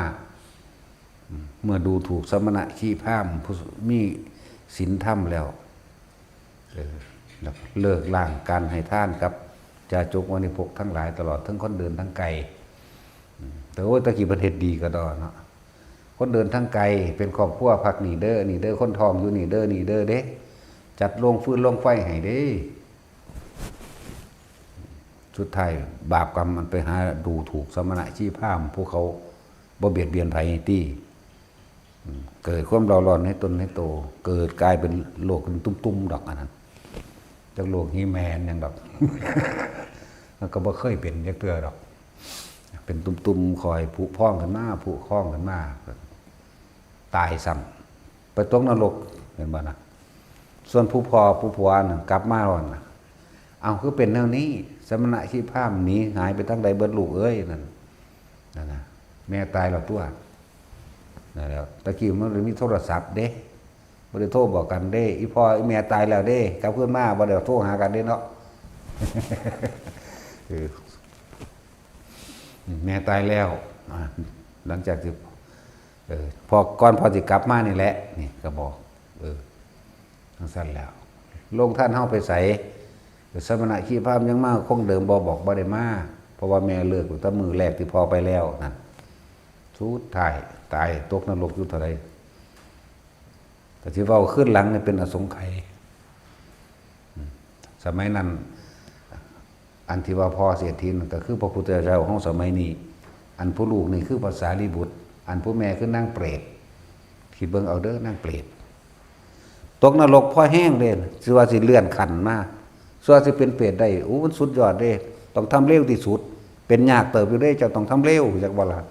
อืม เมื่อดูถูกสมณะชีพราหมณ์ผู้มีศีลธรรมแล้ว เออ แล้วก็เลิกล้างการให้ทานกับจาจกวานิพกทั้งหลาย ตลอดทั้งคนเดินทั้งไกล อืม แต่โอ้ย ตะกี้เพิ่นเฮ็ดดีก็ดอเนาะ คนเดินทั้งไกล เป็นครอบครัวพักนี่เด้อ นี่เด้อ คนท้องอยู่นี่เด้อ นี่เด้อเด้ จัดโรงฟืนโรงไฟให้เด้ สุดท้ายบาปกรรมมันไปหาดูถูกสมณะชีพราหมณ์ พวกเขาบ่เบียดเบียนไผติ อืม เกิดความเร่าร้อนในตนในโต เกิดกลายเป็นโรคเป็นตุ่มๆดอกอันนั้น จักโรคฮีแมนหยังดอก มันก็บ่เคยเป็นจักเทื่อดอก เป็นตุ่มๆ คอยผุพองขึ้นมา ผุพองขึ้นมา ตายซ้ำ ไปตกนรก เห็นบ่นะ ส่วนผู้พ่อผู้ผัวน่ะ กลับมาแล้วน่ะ เอา คือเป็นแนวนี้ สมณะชีพราหมณ์หนีหายไปทางใดเบิดลูกเอ้ย นั่น นั่นนะ แม่ตายแล้วตัว นั่นแหล้ว ตะกี้มันบ่ได้มีโทรศัพท์เด้ บ่ได้โทรบอกกันเด้ อีพ่ออีแม่ตายแล้วเด้ กลับคืนมาบ่ได้โทรหากันเด้เนาะ เออ แม่ตายแล้ว อ่า หลังจากที่ เออ พอก่อนพ่อสิกลับมานี่แหละ นี่ก็บอก เออ จั่งซั่นแล้ว โรงทานเฮาไปไส สมณะชีพราหมณ์ยังมาคงเดิมบ่ บอกบ่ได้มา เพราะว่าแม่เลิกตั้งแต่มื้อแรกที่พ่อไปแล้วนั่น สุดท้ายตายตกนรกอยู่เท่าใด ก็สิเว้าคืนหลังนี่เป็นอสงไขย อืม สมัยนั้น อันที่ว่าพ่อเศรษฐีนั่นก็คือพระพุทธเจ้าของสมัยนี้ อันผู้ลูกนี่คือพระสารีบุตร อันผู้แม่คือนางเปรต คิดเบิ่งเอาเด้อ นางเปรต ตกนรกพอแฮงเด้ สิว่าสิเลื่อนขั้นมา สิว่าสิเป็นเปรตได้ โอ้ มันสุดยอดเด้ ต้องทำเร็วที่สุด เป็นยากเติบอยู่เด้ เจ้าต้องทำเร็ว จักบ่ล่ะ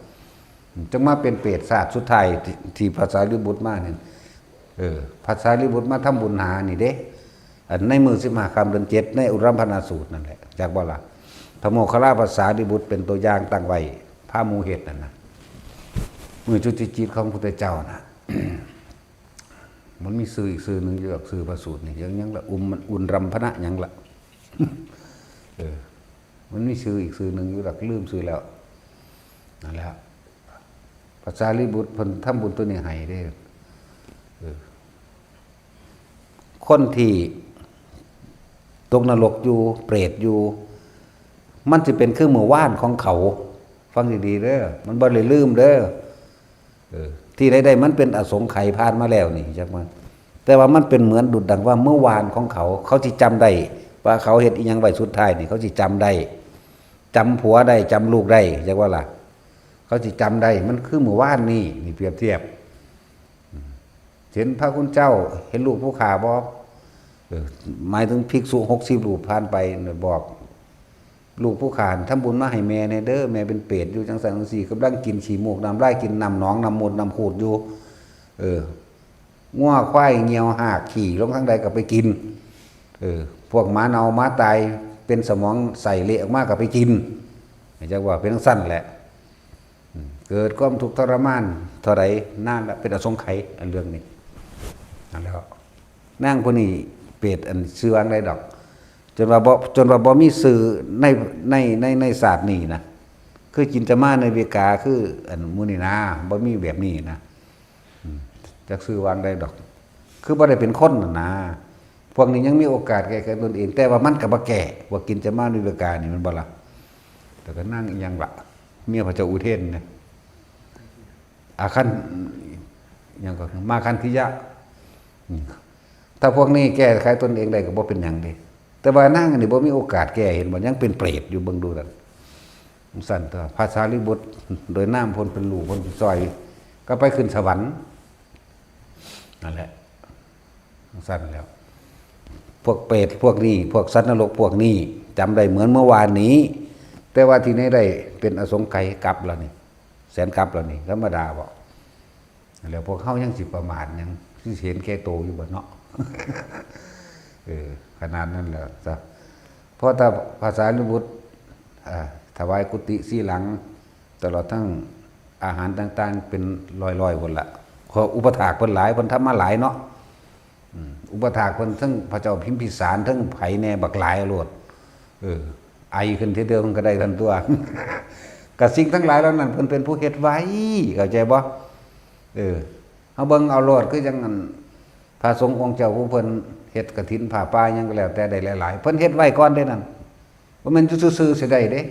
จั่งมาเป็นเปรตชาติสุดท้ายที่ ที่พระสารีบุตรมานี่ เออ พระสารีบุตรมาทำบุญหานี่เด้ อันในมื้อสิบห้าค่ำเดือนเจ็ด ในอุรัมพนาสูตรนั่นแหละ จักบ่ล่ะ พระโมคคัลลาภาษารีบุตรเป็นตัวอย่างตั้งไว้ พาหมู่เฮ็ดนั่นน่ะ มื้อจุติจิตของพุทธเจ้าน่ะ มันมีชื่ออีกชื่อหนึ่งอยู่ดอก ชื่อพระสูตรนี่ ยัง ยังละ อุม มัน อุนรัมพนะหยังละ เออ มันมีชื่ออีกชื่อหนึ่งอยู่ดอก ลืมชื่อแล้ว นั่นแหละ พระสารีบุตรเพิ่นทำบุญตัวนี้ให้เด้ เออ คนที่ตกนรกอยู่ เปรตอยู่ มันสิเป็นคือมื้อวานของเขา ฟังดีๆเด้อ มันบ่ได้ลืมเด้อ เออ ที่ใดๆมันเป็นอสงไขยผ่านมาแล้วนี่ จักมัน แต่ว่ามันเป็นเหมือนดุจดังว่าเมื่อวานของเขา เขาสิจำได้ ว่าเขาเฮ็ดอิหยังไว้สุดท้ายนี่ เขาสิจำได้ จำผัวได้ จำลูกได้ จักว่าล่ะ เขาสิจำได้ มันคือมื้อวานนี่ นี่เปรียบเทียบ เห็นพระคุณเจ้า เห็นลูกผู้ข้าบ่ เออ หมายถึงภิกษุหกสิบรูปผ่านไป บอก ลูกผู้ข้าทำบุญมาให้แม่แหน่เด้อ แม่เป็นเปรตอยู่จั่งซั่นจั่งซี้ กำลังกินขี้มูกน้ำลาย กินน้ำหนองน้ำมูดน้ำคูดอยู่ เออ งัวควายเหี่ยวหากขี้ลงทางใดก็ไปกิน เออ พวกหมาเน่าหมาตาย เป็นสมองไส้เละออกมาก็ไปกิน จักว่าเป็นจั่งซั่นแหละ อืม เกิดความทุกข์ทรมานเท่าใด นานละ เป็นอสงไขย อันเรื่องนี้ นั่นแหละ นางผู้นี้เปรตอันชื่อว่าจั่งใดดอก จนว่าบ่ จนว่าบ่มีชื่อใน ใน ใน ในชาตินี้นะ คือจินตมาในเวกา คืออันหมู่นี้นะ บ่มีแบบนี้นะ อืม จักชื่อว่าจั่งใดดอก คือบ่ได้เป็นคนน่ะนะ พวกนี้ยังมีโอกาสแก้ไขตนเอง แต่ว่ามันก็บ่แก้ พวกกินจะมานุเบกานี่ แม่นบ่ล่ะ แต่ก็นางอีหยังล่ะ เมียพระเจ้าอุเทนนะ อาคัน หยังก็ มาคันธิยะ อืม ถ้าพวกนี้แก้ไขตนเองได้ก็บ่เป็นหยังเด้ แต่ว่านางนี่บ่มีโอกาสแก้ เห็นบ่ ยังเป็นเปรตอยู่ เบิ่งดูนั่น จั่งซั่นตัว พระสารีบุตร โดยนามเพิ่นเป็นลูกเพิ่นเป็นซอย ก็ไปขึ้นสวรรค์ นั่นแหละ จั่งซั่นแล้ว พวกเปรตพวกนี้ พวกสัตว์นรกพวกนี้ จำได้เหมือนเมื่อวานนี้ แต่ว่าที่ไหนได้เป็นอสงไขยกลับแล้วนี่ แสนกลับแล้วนี่ ธรรมดาบ่ แล้วพวกเฮายังสิประมาทหยัง คือสิเห็นแก่โตอยู่บ่เนาะ เออ ขนาดนั้นแหละจ้ะ เพราะถ้าพระสารีบุตร อ่า ถวายกุฏิสี่หลัง ตลอดทั้งอาหารต่างๆ เป็นร้อยๆ พุ้นละ เพราะอุปถากเพิ่นหลาย เพิ่นทำมาหลายเนาะ อืม อุปถากเพิ่นทั้งพระเจ้าพิมพิสาร ทั้งไผแน่บักหลายโลด เออ ไอขึ้นทีเดียวมันก็ได้ทันตัว กับสิ่งทั้งหลายเหล่านั้นเพิ่นเป็นผู้เฮ็ดไว้ เข้าใจบ่ เออ เฮาเบิ่งเอาโลด คือจั่งอันพระสงฆ์องค์เจ้าผู้เพิ่นเฮ็ดกฐินผ้าป่าหยังก็แล้วแต่ได้หลายๆ เพิ่นเฮ็ดไว้ก่อนเด้นั่น บ่แม่นอยู่ซื่อๆ สิได้เด้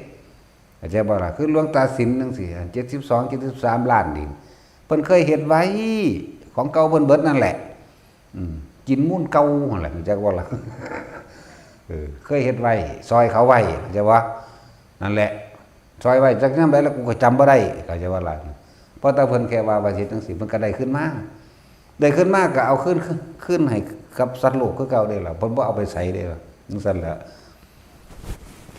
เข้าใจบ่ล่ะ คือหลวงตาสินจั่งซี้ เจ็ดสิบสอง เจ็ดสิบสาม ล้านนี่ เพิ่นเคยเฮ็ดไว้ ของเก่าเพิ่นเบิดนั่นแหละ อืม กินมูลเก่าหั่นแหละ รู้จักบ่ล่ะ เออ เคยเฮ็ดไว้ ซอยเขาไว้ เข้าใจบ่ นั่นแหละ ซอยไว้จักยามใดแล้วกูก็จำบ่ได้ เข้าใจบ่ล่ะ เพราะแต่เพิ่นแค่ว่า ว่าสิเฮ็ดจั่งซี้ เพิ่นก็ได้คืนมา ได้คืนมาก็เอาคืน คืนให้กับสัตว์โลกคือเก่าเด้ล่ะ เพิ่นบ่เอาไปไสเด้ล่ะ จั่งซั่นแหละ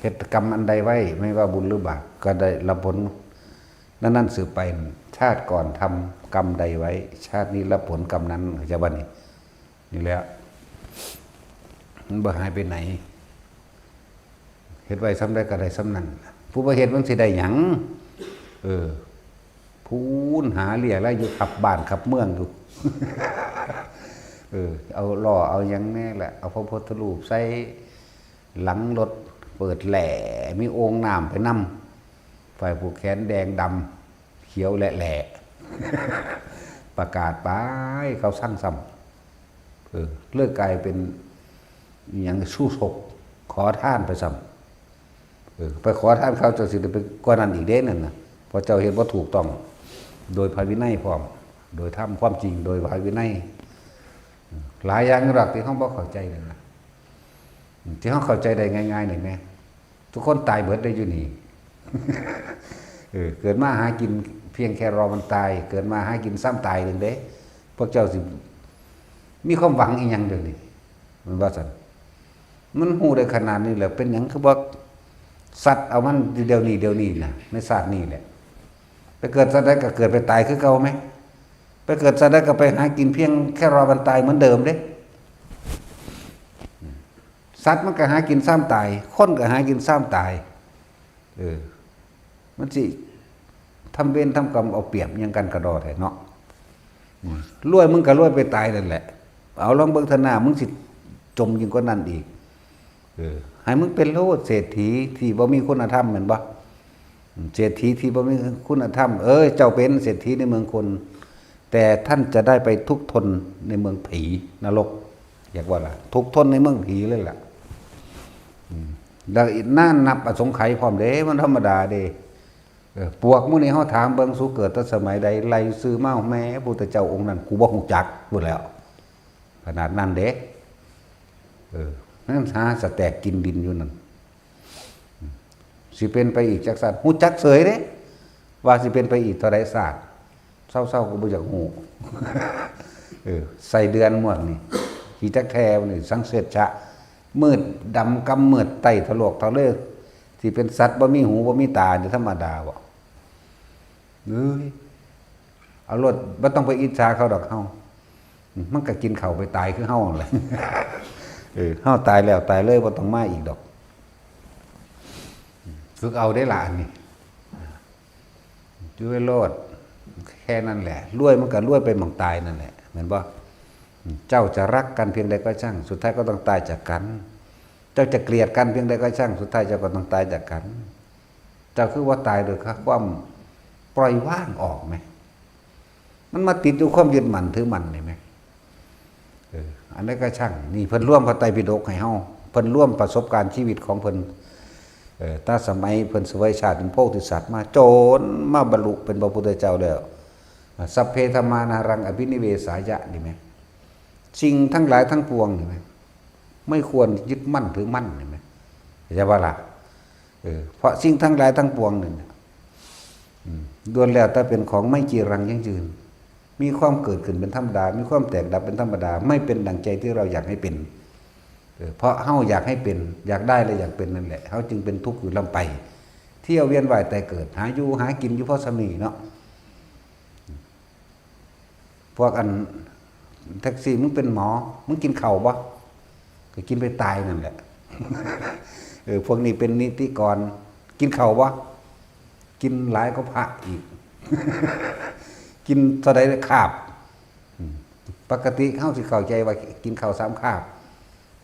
เฮ็ดกรรมอันใดไว้ ไม่ว่าบุญหรือบาป ก็ได้รับผลนั้นๆ สืบไป ชาติก่อนทำกรรมใดไว้ ชาตินี้รับผลกรรมนั้น เข้าใจบ่นี่ นี่แหละ มันบ่หายไปไหน เฮ็ดไว้ส่ำใดก็ได้ส่ำนั้น ผู้บ่เฮ็ดมันสิได้หยัง เออ พู้นหาเลี้ยงแล้วอยู่ขับบ้านขับเมืองอยู่ เออ เอาหล่อเอาหยังแน่แหละ เอาพระพุทธรูปใส่หลังรถ เปิดแหล่ มีโอ่งน้ำไปนำ ฝ่ายผูกแขนแดงดำ เขียวแหล่ๆ ประกาศไป เขาสั่งซ้ำ เออ เลยกลายเป็นอิหยัง ชูศก ขอทานไปซ้ำ เออ ไปขอทานเขาเจ้าสิได้ไปกว่านั้นอีกเด้นั่นน่ะ เพราะเจ้าเฮ็ดบ่ถูกต้อง โดยพระวินัยพร้อม โดยธรรมความจริง โดยพระวินัย หลายอย่างอยู่ดอกที่เฮาบ่เข้าใจนั่นน่ะ ที่เฮาเข้าใจได้ง่ายๆ นี่แหม ทุกคนตายเบิดได้อยู่นี่ เออ เกิดมาหากินเพียงแค่รอวันตาย เกิดมาหากินซ้ำตายนั่นเด้ พวกเจ้าสิมีความหวังอีหยังเดี๋ยวนี้ มันว่าซั่น มันฮู้ได้ขนาดนี้แล้ว เป็นหยังคือบ่ซัดเอามันเดี๋ยวนี้ เดี๋ยวนี้น่ะ ในชาตินี้แหละ ไปเกิดชาติใดก็เกิดไปตายคือเก่าแหม ไปเกิดชาติใดก็ไปหากินเพียงแค่รอวันตายเหมือนเดิมเด้ สัตว์มันก็หากินซ้ำตาย คนก็หากินซ้ำตาย เออ มันสิทำเวรทำกรรมเอาเปรียบหยังกันกะดอแท้เนาะ อืม รวยมึงก็รวยไปตายนั่นแหละ เอาลองเบิ่งเถาะหน้า มึงสิจมยิ่งกว่านั้นอีก เออ ให้มึงเป็นโลดเศรษฐีที่บ่มีคุณธรรมแม่นบ่ อืม เศรษฐีที่บ่มีคุณธรรม เออ เจ้าเป็นเศรษฐีในเมืองคน แต่ท่านจะได้ไปทุกข์ทนในเมืองผีนรก เรียกว่าล่ะ ทุกข์ทนในเมืองผีเลยล่ะ อืม แล้วอีกนานนับอสงไขยพร้อมเด้ มันธรรมดาเด้ เออ ปวกมื้อนี้เฮาถามเบิ่ง สูเกิดแต่สมัยใด ไล่ชื่อมา แหม พุทธเจ้าองค์นั้น กูบ่ฮู้จักพู้นแหล้ว ขนาดนั้นเด้ เออ นั่นหาสะแตกกินดินอยู่นั่น สิเป็นไปอีกจักชาติ ฮู้จักเสยเด้ ว่าสิเป็นไปอีกเท่าใดชาติ เศร้าๆ ก็บ่อยากฮู้ เออ ไส้เดือนหมดนี่ ขี้จักแท้นี่ สังเสชะ มืดดำกำมืด ไตถลอกทะเล สิเป็นสัตว์บ่มีหูบ่มีตานี่ธรรมดาบ่ เอ้ย เอาโลด บ่ต้องไปอิจฉาเขาดอกเฮา มันก็กินข้าวไปตายคือเฮานั่นแหละ เออ เฮาตายแล้วตายเลย บ่ต้องมาอีกดอก ฝึกเอาเด้อล่ะอันนี้ อยู่ไว้โลด แค่นั้นแหละ รวยมันก็รวยไปหม่องตายนั่นแหละ แม่นบ่ เจ้าจะรักกันเพียงใดก็ช่าง สุดท้ายก็ต้องตายจากกัน เจ้าจะเกลียดกันเพียงใดก็ช่าง สุดท้ายเจ้าก็ต้องตายจากกัน เจ้าคือว่าตายโดยความปล่อยวางออกไหม มันมาติดอยู่ความยึดมั่นถือมั่นนี่ไหม เออ อันนั้นก็ช่าง นี่เพิ่นรวมพระไตรปิฎกให้เฮา เพิ่นรวมประสบการณ์ชีวิตของเพิ่น เออ ตั้งสมัยเพิ่นเสวยชาติเป็นโพธิสัตว์มา จนมาบรรลุเป็นพระพุทธเจ้าแล้ว สัพเพธัมมานารังอภินิเวสายะ นี่ไหม สิ่งทั้งหลายทั้งปวง นี่ไหม ไม่ควรยึดมั่นถือมั่น นี่ไหม เข้าใจบ่ล่ะ เออ เพราะสิ่งทั้งหลายทั้งปวงนี่นะ อืม ล้วนแล้วแต่เป็นของไม่จีรังยั่งยืน มีความเกิดขึ้นเป็นธรรมดา มีความแตกดับเป็นธรรมดา ไม่เป็นดั่งใจที่เราอยากให้เป็น เออ เพราะเฮาอยากให้เป็น อยากได้และอยากเป็นนั่นแหละ เฮาจึงเป็นทุกข์อยู่ร่ำไป เที่ยวเวียนว่ายตายเกิด หาอยู่หากินอยู่พอส่ำนี้เนาะ พวกอันแท็กซี่ "มึงเป็นหมอ มึงกินข้าวบ่?" ก็กินไปตายนั่นแหละ เออ พวกนี้เป็นนิติกร "กินข้าวบ่?" กินหลายกว่าพระอีก กินเท่าใดคาบ อืม ปกติเฮาสิเข้าใจว่ากินข้าวสามคาบ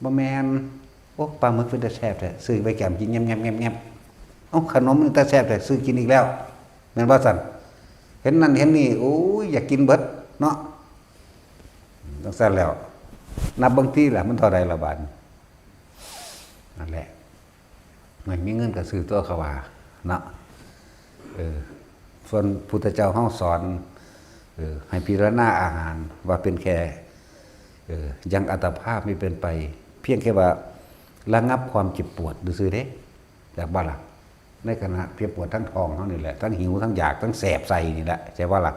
บ่แม่น "โอ้ ปลาหมึกเป็นตาแซ่บแท้ ซื้อไปแกมกินแงมๆๆๆ เอ้า ขนมเป็นตาแซ่บแท้ ซื้อกินอีกแล้ว" แม่นบ่ซั่น เห็นนั่นเห็นนี่ โอ้ย อยากกินเบิดเนาะ จั่งซั่นแล้ว นับบางทีล่ะ มันเท่าใดละบาดนี้ นั่นแหละ มันมีเงินก็ซื้อตัวเขาว่าเนาะ เออ ส่วนพุทธเจ้าเฮาสอน เออ ให้พิจารณาอาหารว่าเป็นแค่ เออ ยังอัตภาพไม่เป็นไป เพียงแค่ว่าระงับความเจ็บปวดซื่อๆเด้ จักบ่ล่ะ ในขณะเจ็บปวดทั้งท้องเฮานี่แหละ ทั้งหิว ทั้งอยาก ทั้งแสบใส่นี่แหละ ใช่บ่ล่ะ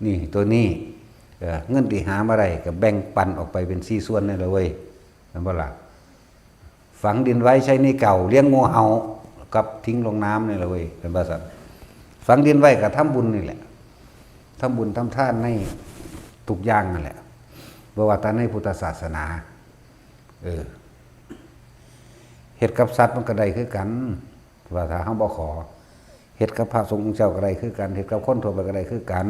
นี่ตัวนี้ เออ เงินที่หามาได้ก็แบ่งปันออกไปเป็นสี่ส่วนนี่แหละเว้ย แม่นบ่ล่ะ ฝังดินไว้ใช้หนี้เก่า เลี้ยงงูเห่ากับทิ้งลงน้ำนี่แหละเว้ย เป็นว่าซั่น ฝังดินไว้ก็ทำบุญนี่แหละ ทำบุญทำทานในทุกอย่างนั่นแหละ บ่ว่าแต่ในพุทธศาสนา เออ เฮ็ดกับสัตว์มันก็ได้คือกัน ว่าถ้าเฮาบ่ขอ เฮ็ดกับพระสงฆ์องค์เจ้าก็ได้คือกัน เฮ็ดกับคนทั่วไปก็ได้คือกัน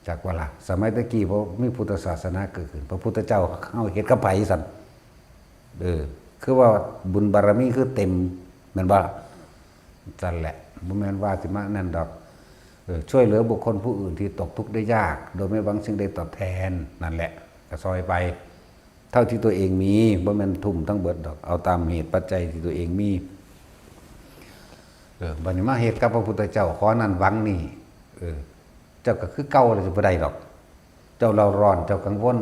จักว่าล่ะ สมัยตะกี้บ่มีพุทธศาสนาเกิดขึ้น พระพุทธเจ้าเฮาเฮ็ดกับไผซั่น เออ คือว่าบุญบารมีคือเต็ม แม่นบ่ล่ะ ซั่นแหละ บ่แม่นว่าสิมานั่นดอก เออ ช่วยเหลือบุคคลผู้อื่นที่ตกทุกข์ได้ยาก โดยไม่หวังสิ่งใดตอบแทน นั่นแหละ ก็ซอยไป เท่าที่ตัวเองมี บ่แม่นทุ่มทั้งเบิดดอก เอาตามเหตุปัจจัยที่ตัวเองมี เออ บัดนี้มาเฮ็ดกับพระพุทธเจ้า ขอนั่นหวังนี่ เออ เจ้าก็คือเก่าแล้ว จะบ่ได้ดอก เจ้าเร่าร้อน เจ้ากังวล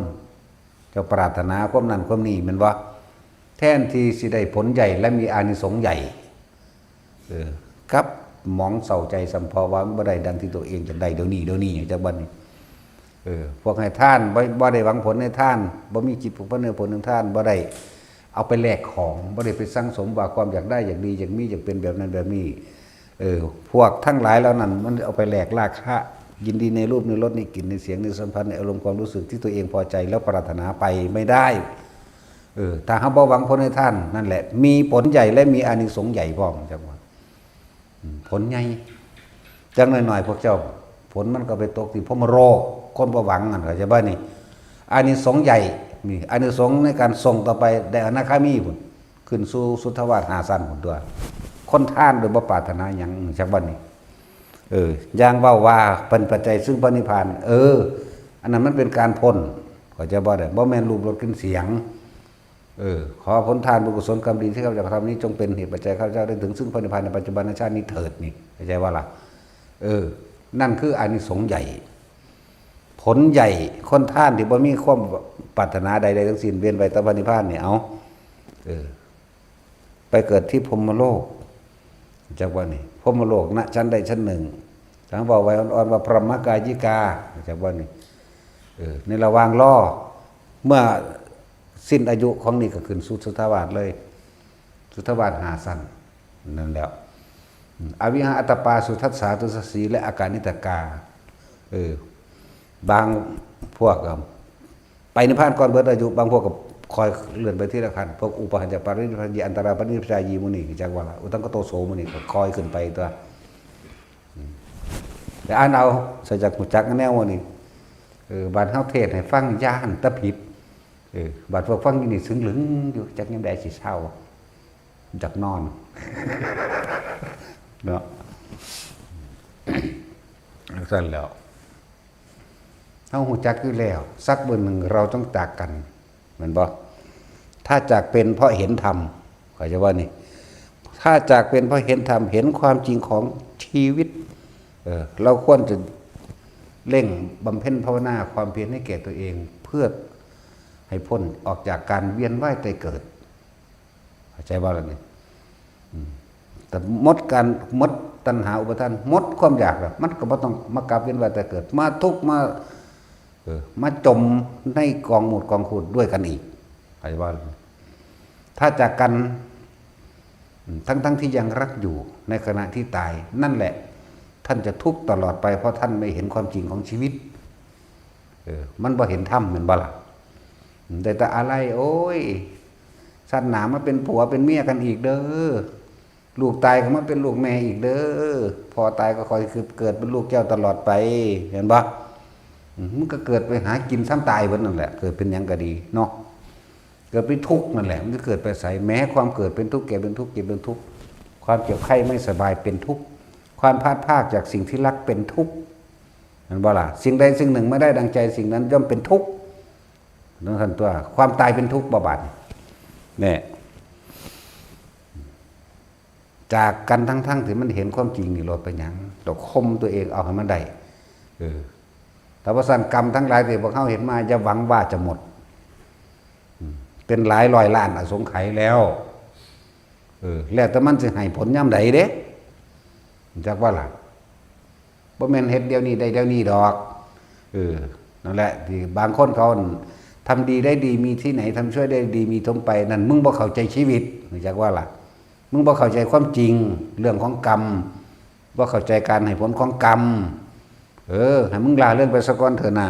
เจ้าปรารถนาความนั่นความนี่ แม่นบ่ แทนที่สิได้ผลใหญ่และมีอานิสงส์ใหญ่ เออ กลับหมองเศร้าใจซ้ำ เพราะว่ามันบ่ได้ดังที่ตัวเองอยากได้เดี๋ยวนี้ เดี๋ยวนี้ จักบัดนี้ เออ พวกให้ทาน บ่ บ่ได้หวังผลในทาน บ่มีจิตผูกพันในผลของทาน บ่ได้เอาไปแลกของ บ่ได้ไปสั่งสมว่าความอยากได้ อยากดี อยากมี อยากเป็นแบบนั้นแบบนี้ เออ พวกทั้งหลายเหล่านั้น มันเอาไปแลกราคะ ยินดีในรูป ในรส ในกลิ่น ในเสียง ในสัมผัส ในอารมณ์ความรู้สึกที่ตัวเองพอใจแล้วปรารถนาไปไม่ได้ เออ ถ้าเฮาบ่หวังผลในทาน นั่นแหละ มีผลใหญ่และมีอานิสงส์ใหญ่พร้อม จักว่า อืม ผลใหญ่ จักหน่อยๆ พวกเจ้า ฝนมันก็ไปตกที่พรหมโลก คนบ่หวังนั่น เข้าใจบ่นี่ อานิสงส์ใหญ่ นี่ อานิสงส์ในการส่งต่อไป ได้อนาคามีพุ้น ขึ้นสู่สุทธาวาสห้าชั้นพุ้นตั๊ว คนทานโดยบ่ปรารถนาหยัง จักบ่นี่ เออ อย่างเว้าว่าเป็นปัจจัยซึ่งพระนิพพาน เออ อันนั้นมันเป็นการพ้น เข้าใจบ่ได้ บ่แม่นรูปรสกลิ่นเสียง เออ ขอผลทานบุญกุศลกรรมดีที่ข้าพเจ้ากระทำนี้ จงเป็นเหตุปัจจัยข้าพเจ้าได้ถึงซึ่งพระนิพพานในปัจจุบันชาตินี้เถิด นี่ เข้าใจบ่ล่ะ เออ นั่นคืออานิสงส์ใหญ่ ผลใหญ่ คนทานที่บ่มีความปรารถนาใดๆทั้งสิ้น เว้นไว้แต่พระนิพพานนี่ เอา เออ ไปเกิดที่พรหมโลก จักว่านี่ พรหมโลกนะ ชั้นใดชั้นหนึ่ง ทางเว้าไว้อ่อนๆว่าพรหมกายิกา จักว่านี่ เออ ในระหว่างรอ เมื่อสิ้นอายุของนี่ก็ขึ้นสู่สุทธาวาสเลย สุทธาวาสห้าชั้น นั่นแหละ อืม อวิหะอัตตปาสุทัสสา ทุสสี และอากานิตกา เออ บางพวกก็ไปนิพพานก่อนเบิดอายุ บางพวกก็คอยเลื่อนไปทีละขั้น พวกอุปาหัญจปรินิพพายี อันตราปรินิพพายีหมู่นี้ จักว่าล่ะ อุตังคโตโสหมู่นี้ก็คอยขึ้นไปตั๊ว อืม แต่อ่านเอา ใส่จักหูจักแนวหมู่นี้ เออ บาดเฮาเทศน์ให้ฟังย้านแต่ผิด เออ บาดพวกฟังอยู่นี่ซึ่งลึงอยู่ จักยามใดสิเซา จักนอน เนาะ ซั่นแหล้ว เฮาฮู้จักอยู่แล้ว สักมื้อหนึ่งเราต้องจากกัน แม่นบ่ ถ้าจากเป็นเพราะเห็นธรรม เข้าใจบ่นี่ ถ้าจากเป็นเพราะเห็นธรรม เห็นความจริงของชีวิต เออ เราควรจะเร่งบำเพ็ญภาวนาความเพียรให้แก่ตัวเอง เพื่อให้พ้นออกจากการเวียนว่ายตายเกิด เข้าใจบ่ล่ะนี่ อืม แต่หมดการ หมดตัณหาอุปาทาน หมดความอยากแล้ว มันก็บ่ต้องมากลับเวียนว่ายตายเกิด มาทุกข์มา เออ มาจมในกองมูดกองคูดด้วยกันอีก เข้าใจบ่ล่ะนี่ ถ้าจากกัน อืม ทั้งๆที่ยังรักอยู่ ในขณะที่ตาย นั่นแหละ ท่านจะทุกข์ตลอดไป เพราะท่านไม่เห็นความจริงของชีวิต เออ มันบ่เห็นธรรม แม่นบ่ล่ะ อืม ได้แต่อาลัย โอ้ย ชาติหน้ามาเป็นผัวเป็นเมียกันอีกเด้อ ลูกตายก็มาเป็นลูกแม่อีกเด้อ พ่อตายก็ขอให้เกิดเป็นลูกเจ้าตลอดไป เห็นบ่ อืม มันก็เกิดไปหากินซ้ำตายเบิดนั่นแหละ เกิดเป็นหยังก็ดีเนาะ เกิดเป็นทุกข์นั่นแหละ มันจะเกิดไปไส แม้ความเกิดเป็นทุกข์ แก่เป็นทุกข์ เจ็บเป็นทุกข์ ความเจ็บไข้ไม่สบายเป็นทุกข์ ความพลัดพรากจากสิ่งที่รักเป็นทุกข์ เห็นบ่ล่ะ สิ่งใดสิ่งหนึ่งไม่ได้ดังใจ สิ่งนั้นย่อมเป็นทุกข์ นั่นท่านตัว ความตายเป็นทุกข์บ่บาดนี่ เนี่ย จากกันทั้งๆที่มันเห็นความจริงนี่ โลดไปหยัง ต้องข่มตัวเองเอาให้มันได้ เออ ถ้าว่าซั่น กรรมทั้งหลายที่พวกเฮาเฮ็ดมา อย่าหวังว่าจะหมด อืม เป็นหลายร้อยล้านอสงไขยแล้ว เออ แล้วแต่มันสิให้ผลยามใดเด้ จักว่าล่ะ บ่แม่นเฮ็ดเดี๋ยวนี้ได้เดี๋ยวนี้ดอก เออ นั่นแหละ ที่บางคนเขาทำดีได้ดีมีที่ไหน ทำชั่วได้ดีมีถมไป นั่นมึงบ่เข้าใจชีวิต จักว่าล่ะ มึงบ่เข้าใจความจริง เรื่องของกรรม บ่เข้าใจการให้ผลของกรรม เออ ให้มึงละเรื่องไปซะก่อนเถอะนา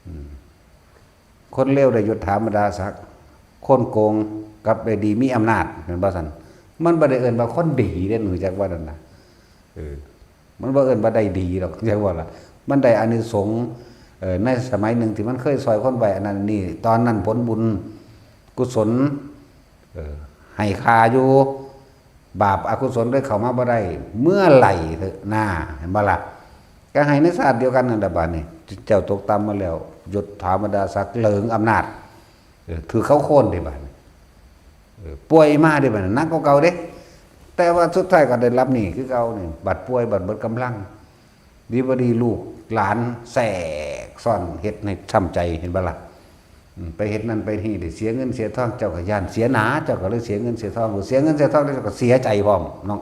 อืม คนเลวได้ยศถาบรรดาศักดิ์ คนโกงกลับได้ดีมีอำนาจ แม่นบ่ซั่น มันบ่ได้เอิ้นว่าคนดีเด้ รู้จักว่านั่นน่ะ เออ มันบ่เอิ้นว่าได้ดีดอก จักว่าล่ะ มันได้อานิสงส์ เอ่อ ในสมัยหนึ่งที่มันเคยซ่อยคนไว้ อันนั้นนี่ ตอนนั้นผลบุญกุศล เออ ให้ค่าอยู่ บาปอกุศลเลยเข้ามาบ่ได้ เมื่อไหร่เถอะนา เห็นบ่ล่ะ ก็ให้ในชาติเดียวกันนั่นแหละบาดนี้ เจ้าตกต่ำมาแล้ว ยศถาบรรดาศักดิ์ เหลิงอำนาจ เออ ถือเขาโค่นเด้บาดนี้ เออ ป่วยมาเด้บาดนี้ หนักกว่าเก่าเด้ แต่ว่าสุดท้ายก็ได้รับหนี้คือเก่านี่ บัดป่วย บัดเบิดกำลัง ดีบ่ดีลูกหลานแทรกซ้อนเฮ็ดให้ช้ำใจ เห็นบ่ล่ะ อืม ไปเฮ็ดนั่นไปนี่ ได้เสียเงินเสียทอง เจ้าก็ย้านเสียหนา เจ้าก็เลยเสียเงินเสียทอง เสียเงินเสียทองแล้วเจ้าก็เสียใจพร้อมเนาะ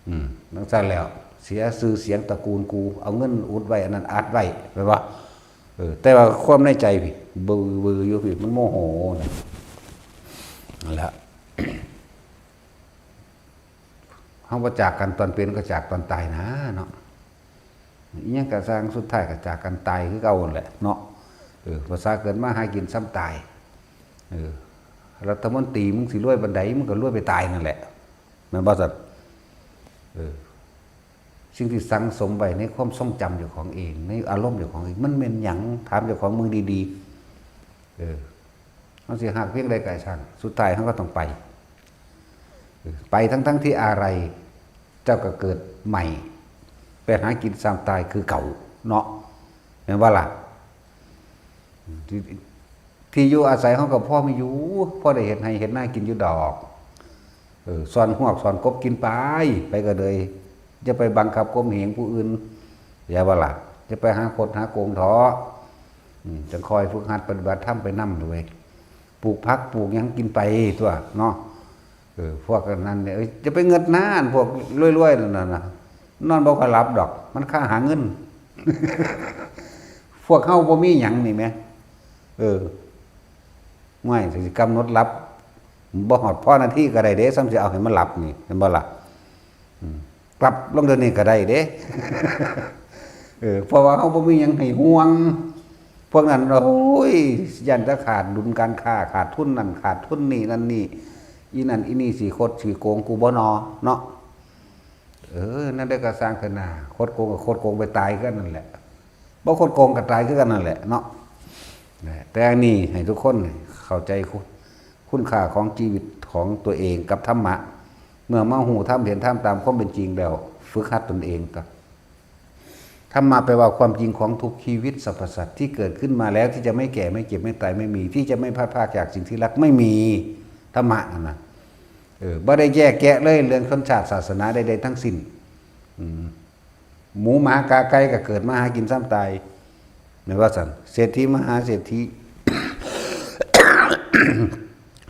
อืม จั่งซั้นแล้ว เสียชื่อเสียงตระกูลกู เอาเงินอุดไว้ อันนั้นอัดไว้ แม่นบ่ เออ แต่ว่าความในใจพี้ บึ้อๆ อยู่พี้ มันโมโหนะ นั่นแหละ เฮาบ่จากกันตอนเป็นก็จากตอนตายนะเนาะ อิหยังก็ซ่าง สุดท้ายก็จากกันตายคือเก่านั่นแหละเนาะ เออ ภาษาเกิดมาหากินซ้ำตาย เออ รัฐมนตรีมึงสิรวยปานใด มึงก็รวยไปตายนั่นแหละ แม่นบ่ซั่น เออ สิ่งที่สั่งสมไว้ในความทรงจำเจ้าของเอง ในอารมณ์เจ้าของเอง มันแม่นหยัง ถามเจ้าของมึงดีๆ เออ เฮาสิฮักเพียงใดก็ช่าง สุดท้ายเฮาก็ต้องไป เออ ไปทั้งๆที่อาลัย เจ้าก็เกิดใหม่ ไปหากินซ้ำตายคือเก่าเนาะ แม่นบ่ล่ะ ที่ ที่อยู่อาศัยเฮาก็พอมีอยู่ พอได้เฮ็ดไร่เฮ็ดนากินอยู่ดอก เออ ซ่อนฮวกซ่อนกบกินไป ไปก็เลย อย่าไปบังคับข่มเหงผู้อื่น อย่าว่าล่ะ อย่าไปหาคดหาโกงเถาะ อืม จั่งค่อยฝึกหัดปฏิบัติธรรมไปนำเด้อเว้ย ปลูกผักปลูกหยังกินไปตั๊วเนาะ เออ พวกอันนั้นเนี่ย เอ้ย อย่าไปเงิดหน้าอันพวกรวยๆนั่นน่ะนะ นอนบ่ค่อยหลับดอก มันคาหาเงิน พวกเฮาบ่มีหยังนี่แหม เออ ห่วย สิกำหนดหลับ บ่ฮอดพอนาทีก็ได้เด้ ส่ำสิเอาให้มันหลับนี่ แม่นบ่ล่ะ อืม กลับลงเดี๋ยวนี้ก็ได้เด้ เออ เพราะว่าเฮาบ่มีหยังให้ห่วง พวกนั้น โอ้ย ย้านแต่ขาดดุลการค้า ขาดทุนนั่น ขาดทุนนี่นั่นนี่ อีนั่นอีนี่สิคดสิโกงกูบ่นอ เนาะ เออ นั่นได้ก็ซ่างเถอะนา คดโกงก็คดโกงไปตายคือกันนั่นแหละ บ่คดโกงก็ตายคือกันนั่นแหละเนาะ นะ แต่อันนี้ให้ทุกคนเข้าใจคุณ คุณค่าของชีวิตของตัวเองกับธรรมะ เมื่อมาฮู้ธรรมเห็นธรรมตามความเป็นจริงแล้ว ฝึกหัดตนเองก็ ธรรมะแปลว่าความจริงของทุกชีวิตสรรพสัตว์ที่เกิดขึ้นมาแล้ว ที่จะไม่แก่ไม่เจ็บไม่ตายไม่มี ที่จะไม่พลัดพรากจากสิ่งที่รักไม่มี ธรรมะนั่นนะ เออ บ่ได้แยกแยะเลยเรื่องชนชาติศาสนาใดๆทั้งสิ้น อืม หมูหมากาไก่ก็เกิดมาหากินซ้ำตาย แม่นว่าซั่น เศรษฐีมหาเศรษฐี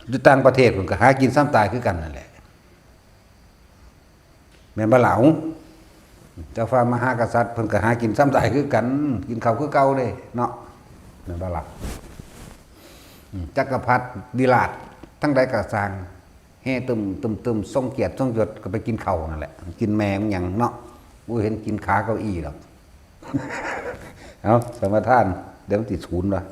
อยู่ต่างประเทศเพิ่นก็หากินซ้ำตายคือกันนั่นแหละ แม่นบ่ล่ะ เจ้าฟ้ามหากษัตริย์เพิ่นก็หากินซ้ำตายคือกัน กินข้าวคือเก่าเด้เนาะ แม่นบ่ล่ะ อืม จักรพรรดิราช ทั้งใดก็สร้าง เฮตึมตึมตึม ทรงเกียรติทรงยศก็ไปกินข้าวนั่นแหละ กินแม่มันหยังเนาะ บ่เห็นกินขาเก้าอี้ดอก เอาสมาทาน เดี๋ยวมันติดศูนย์วะ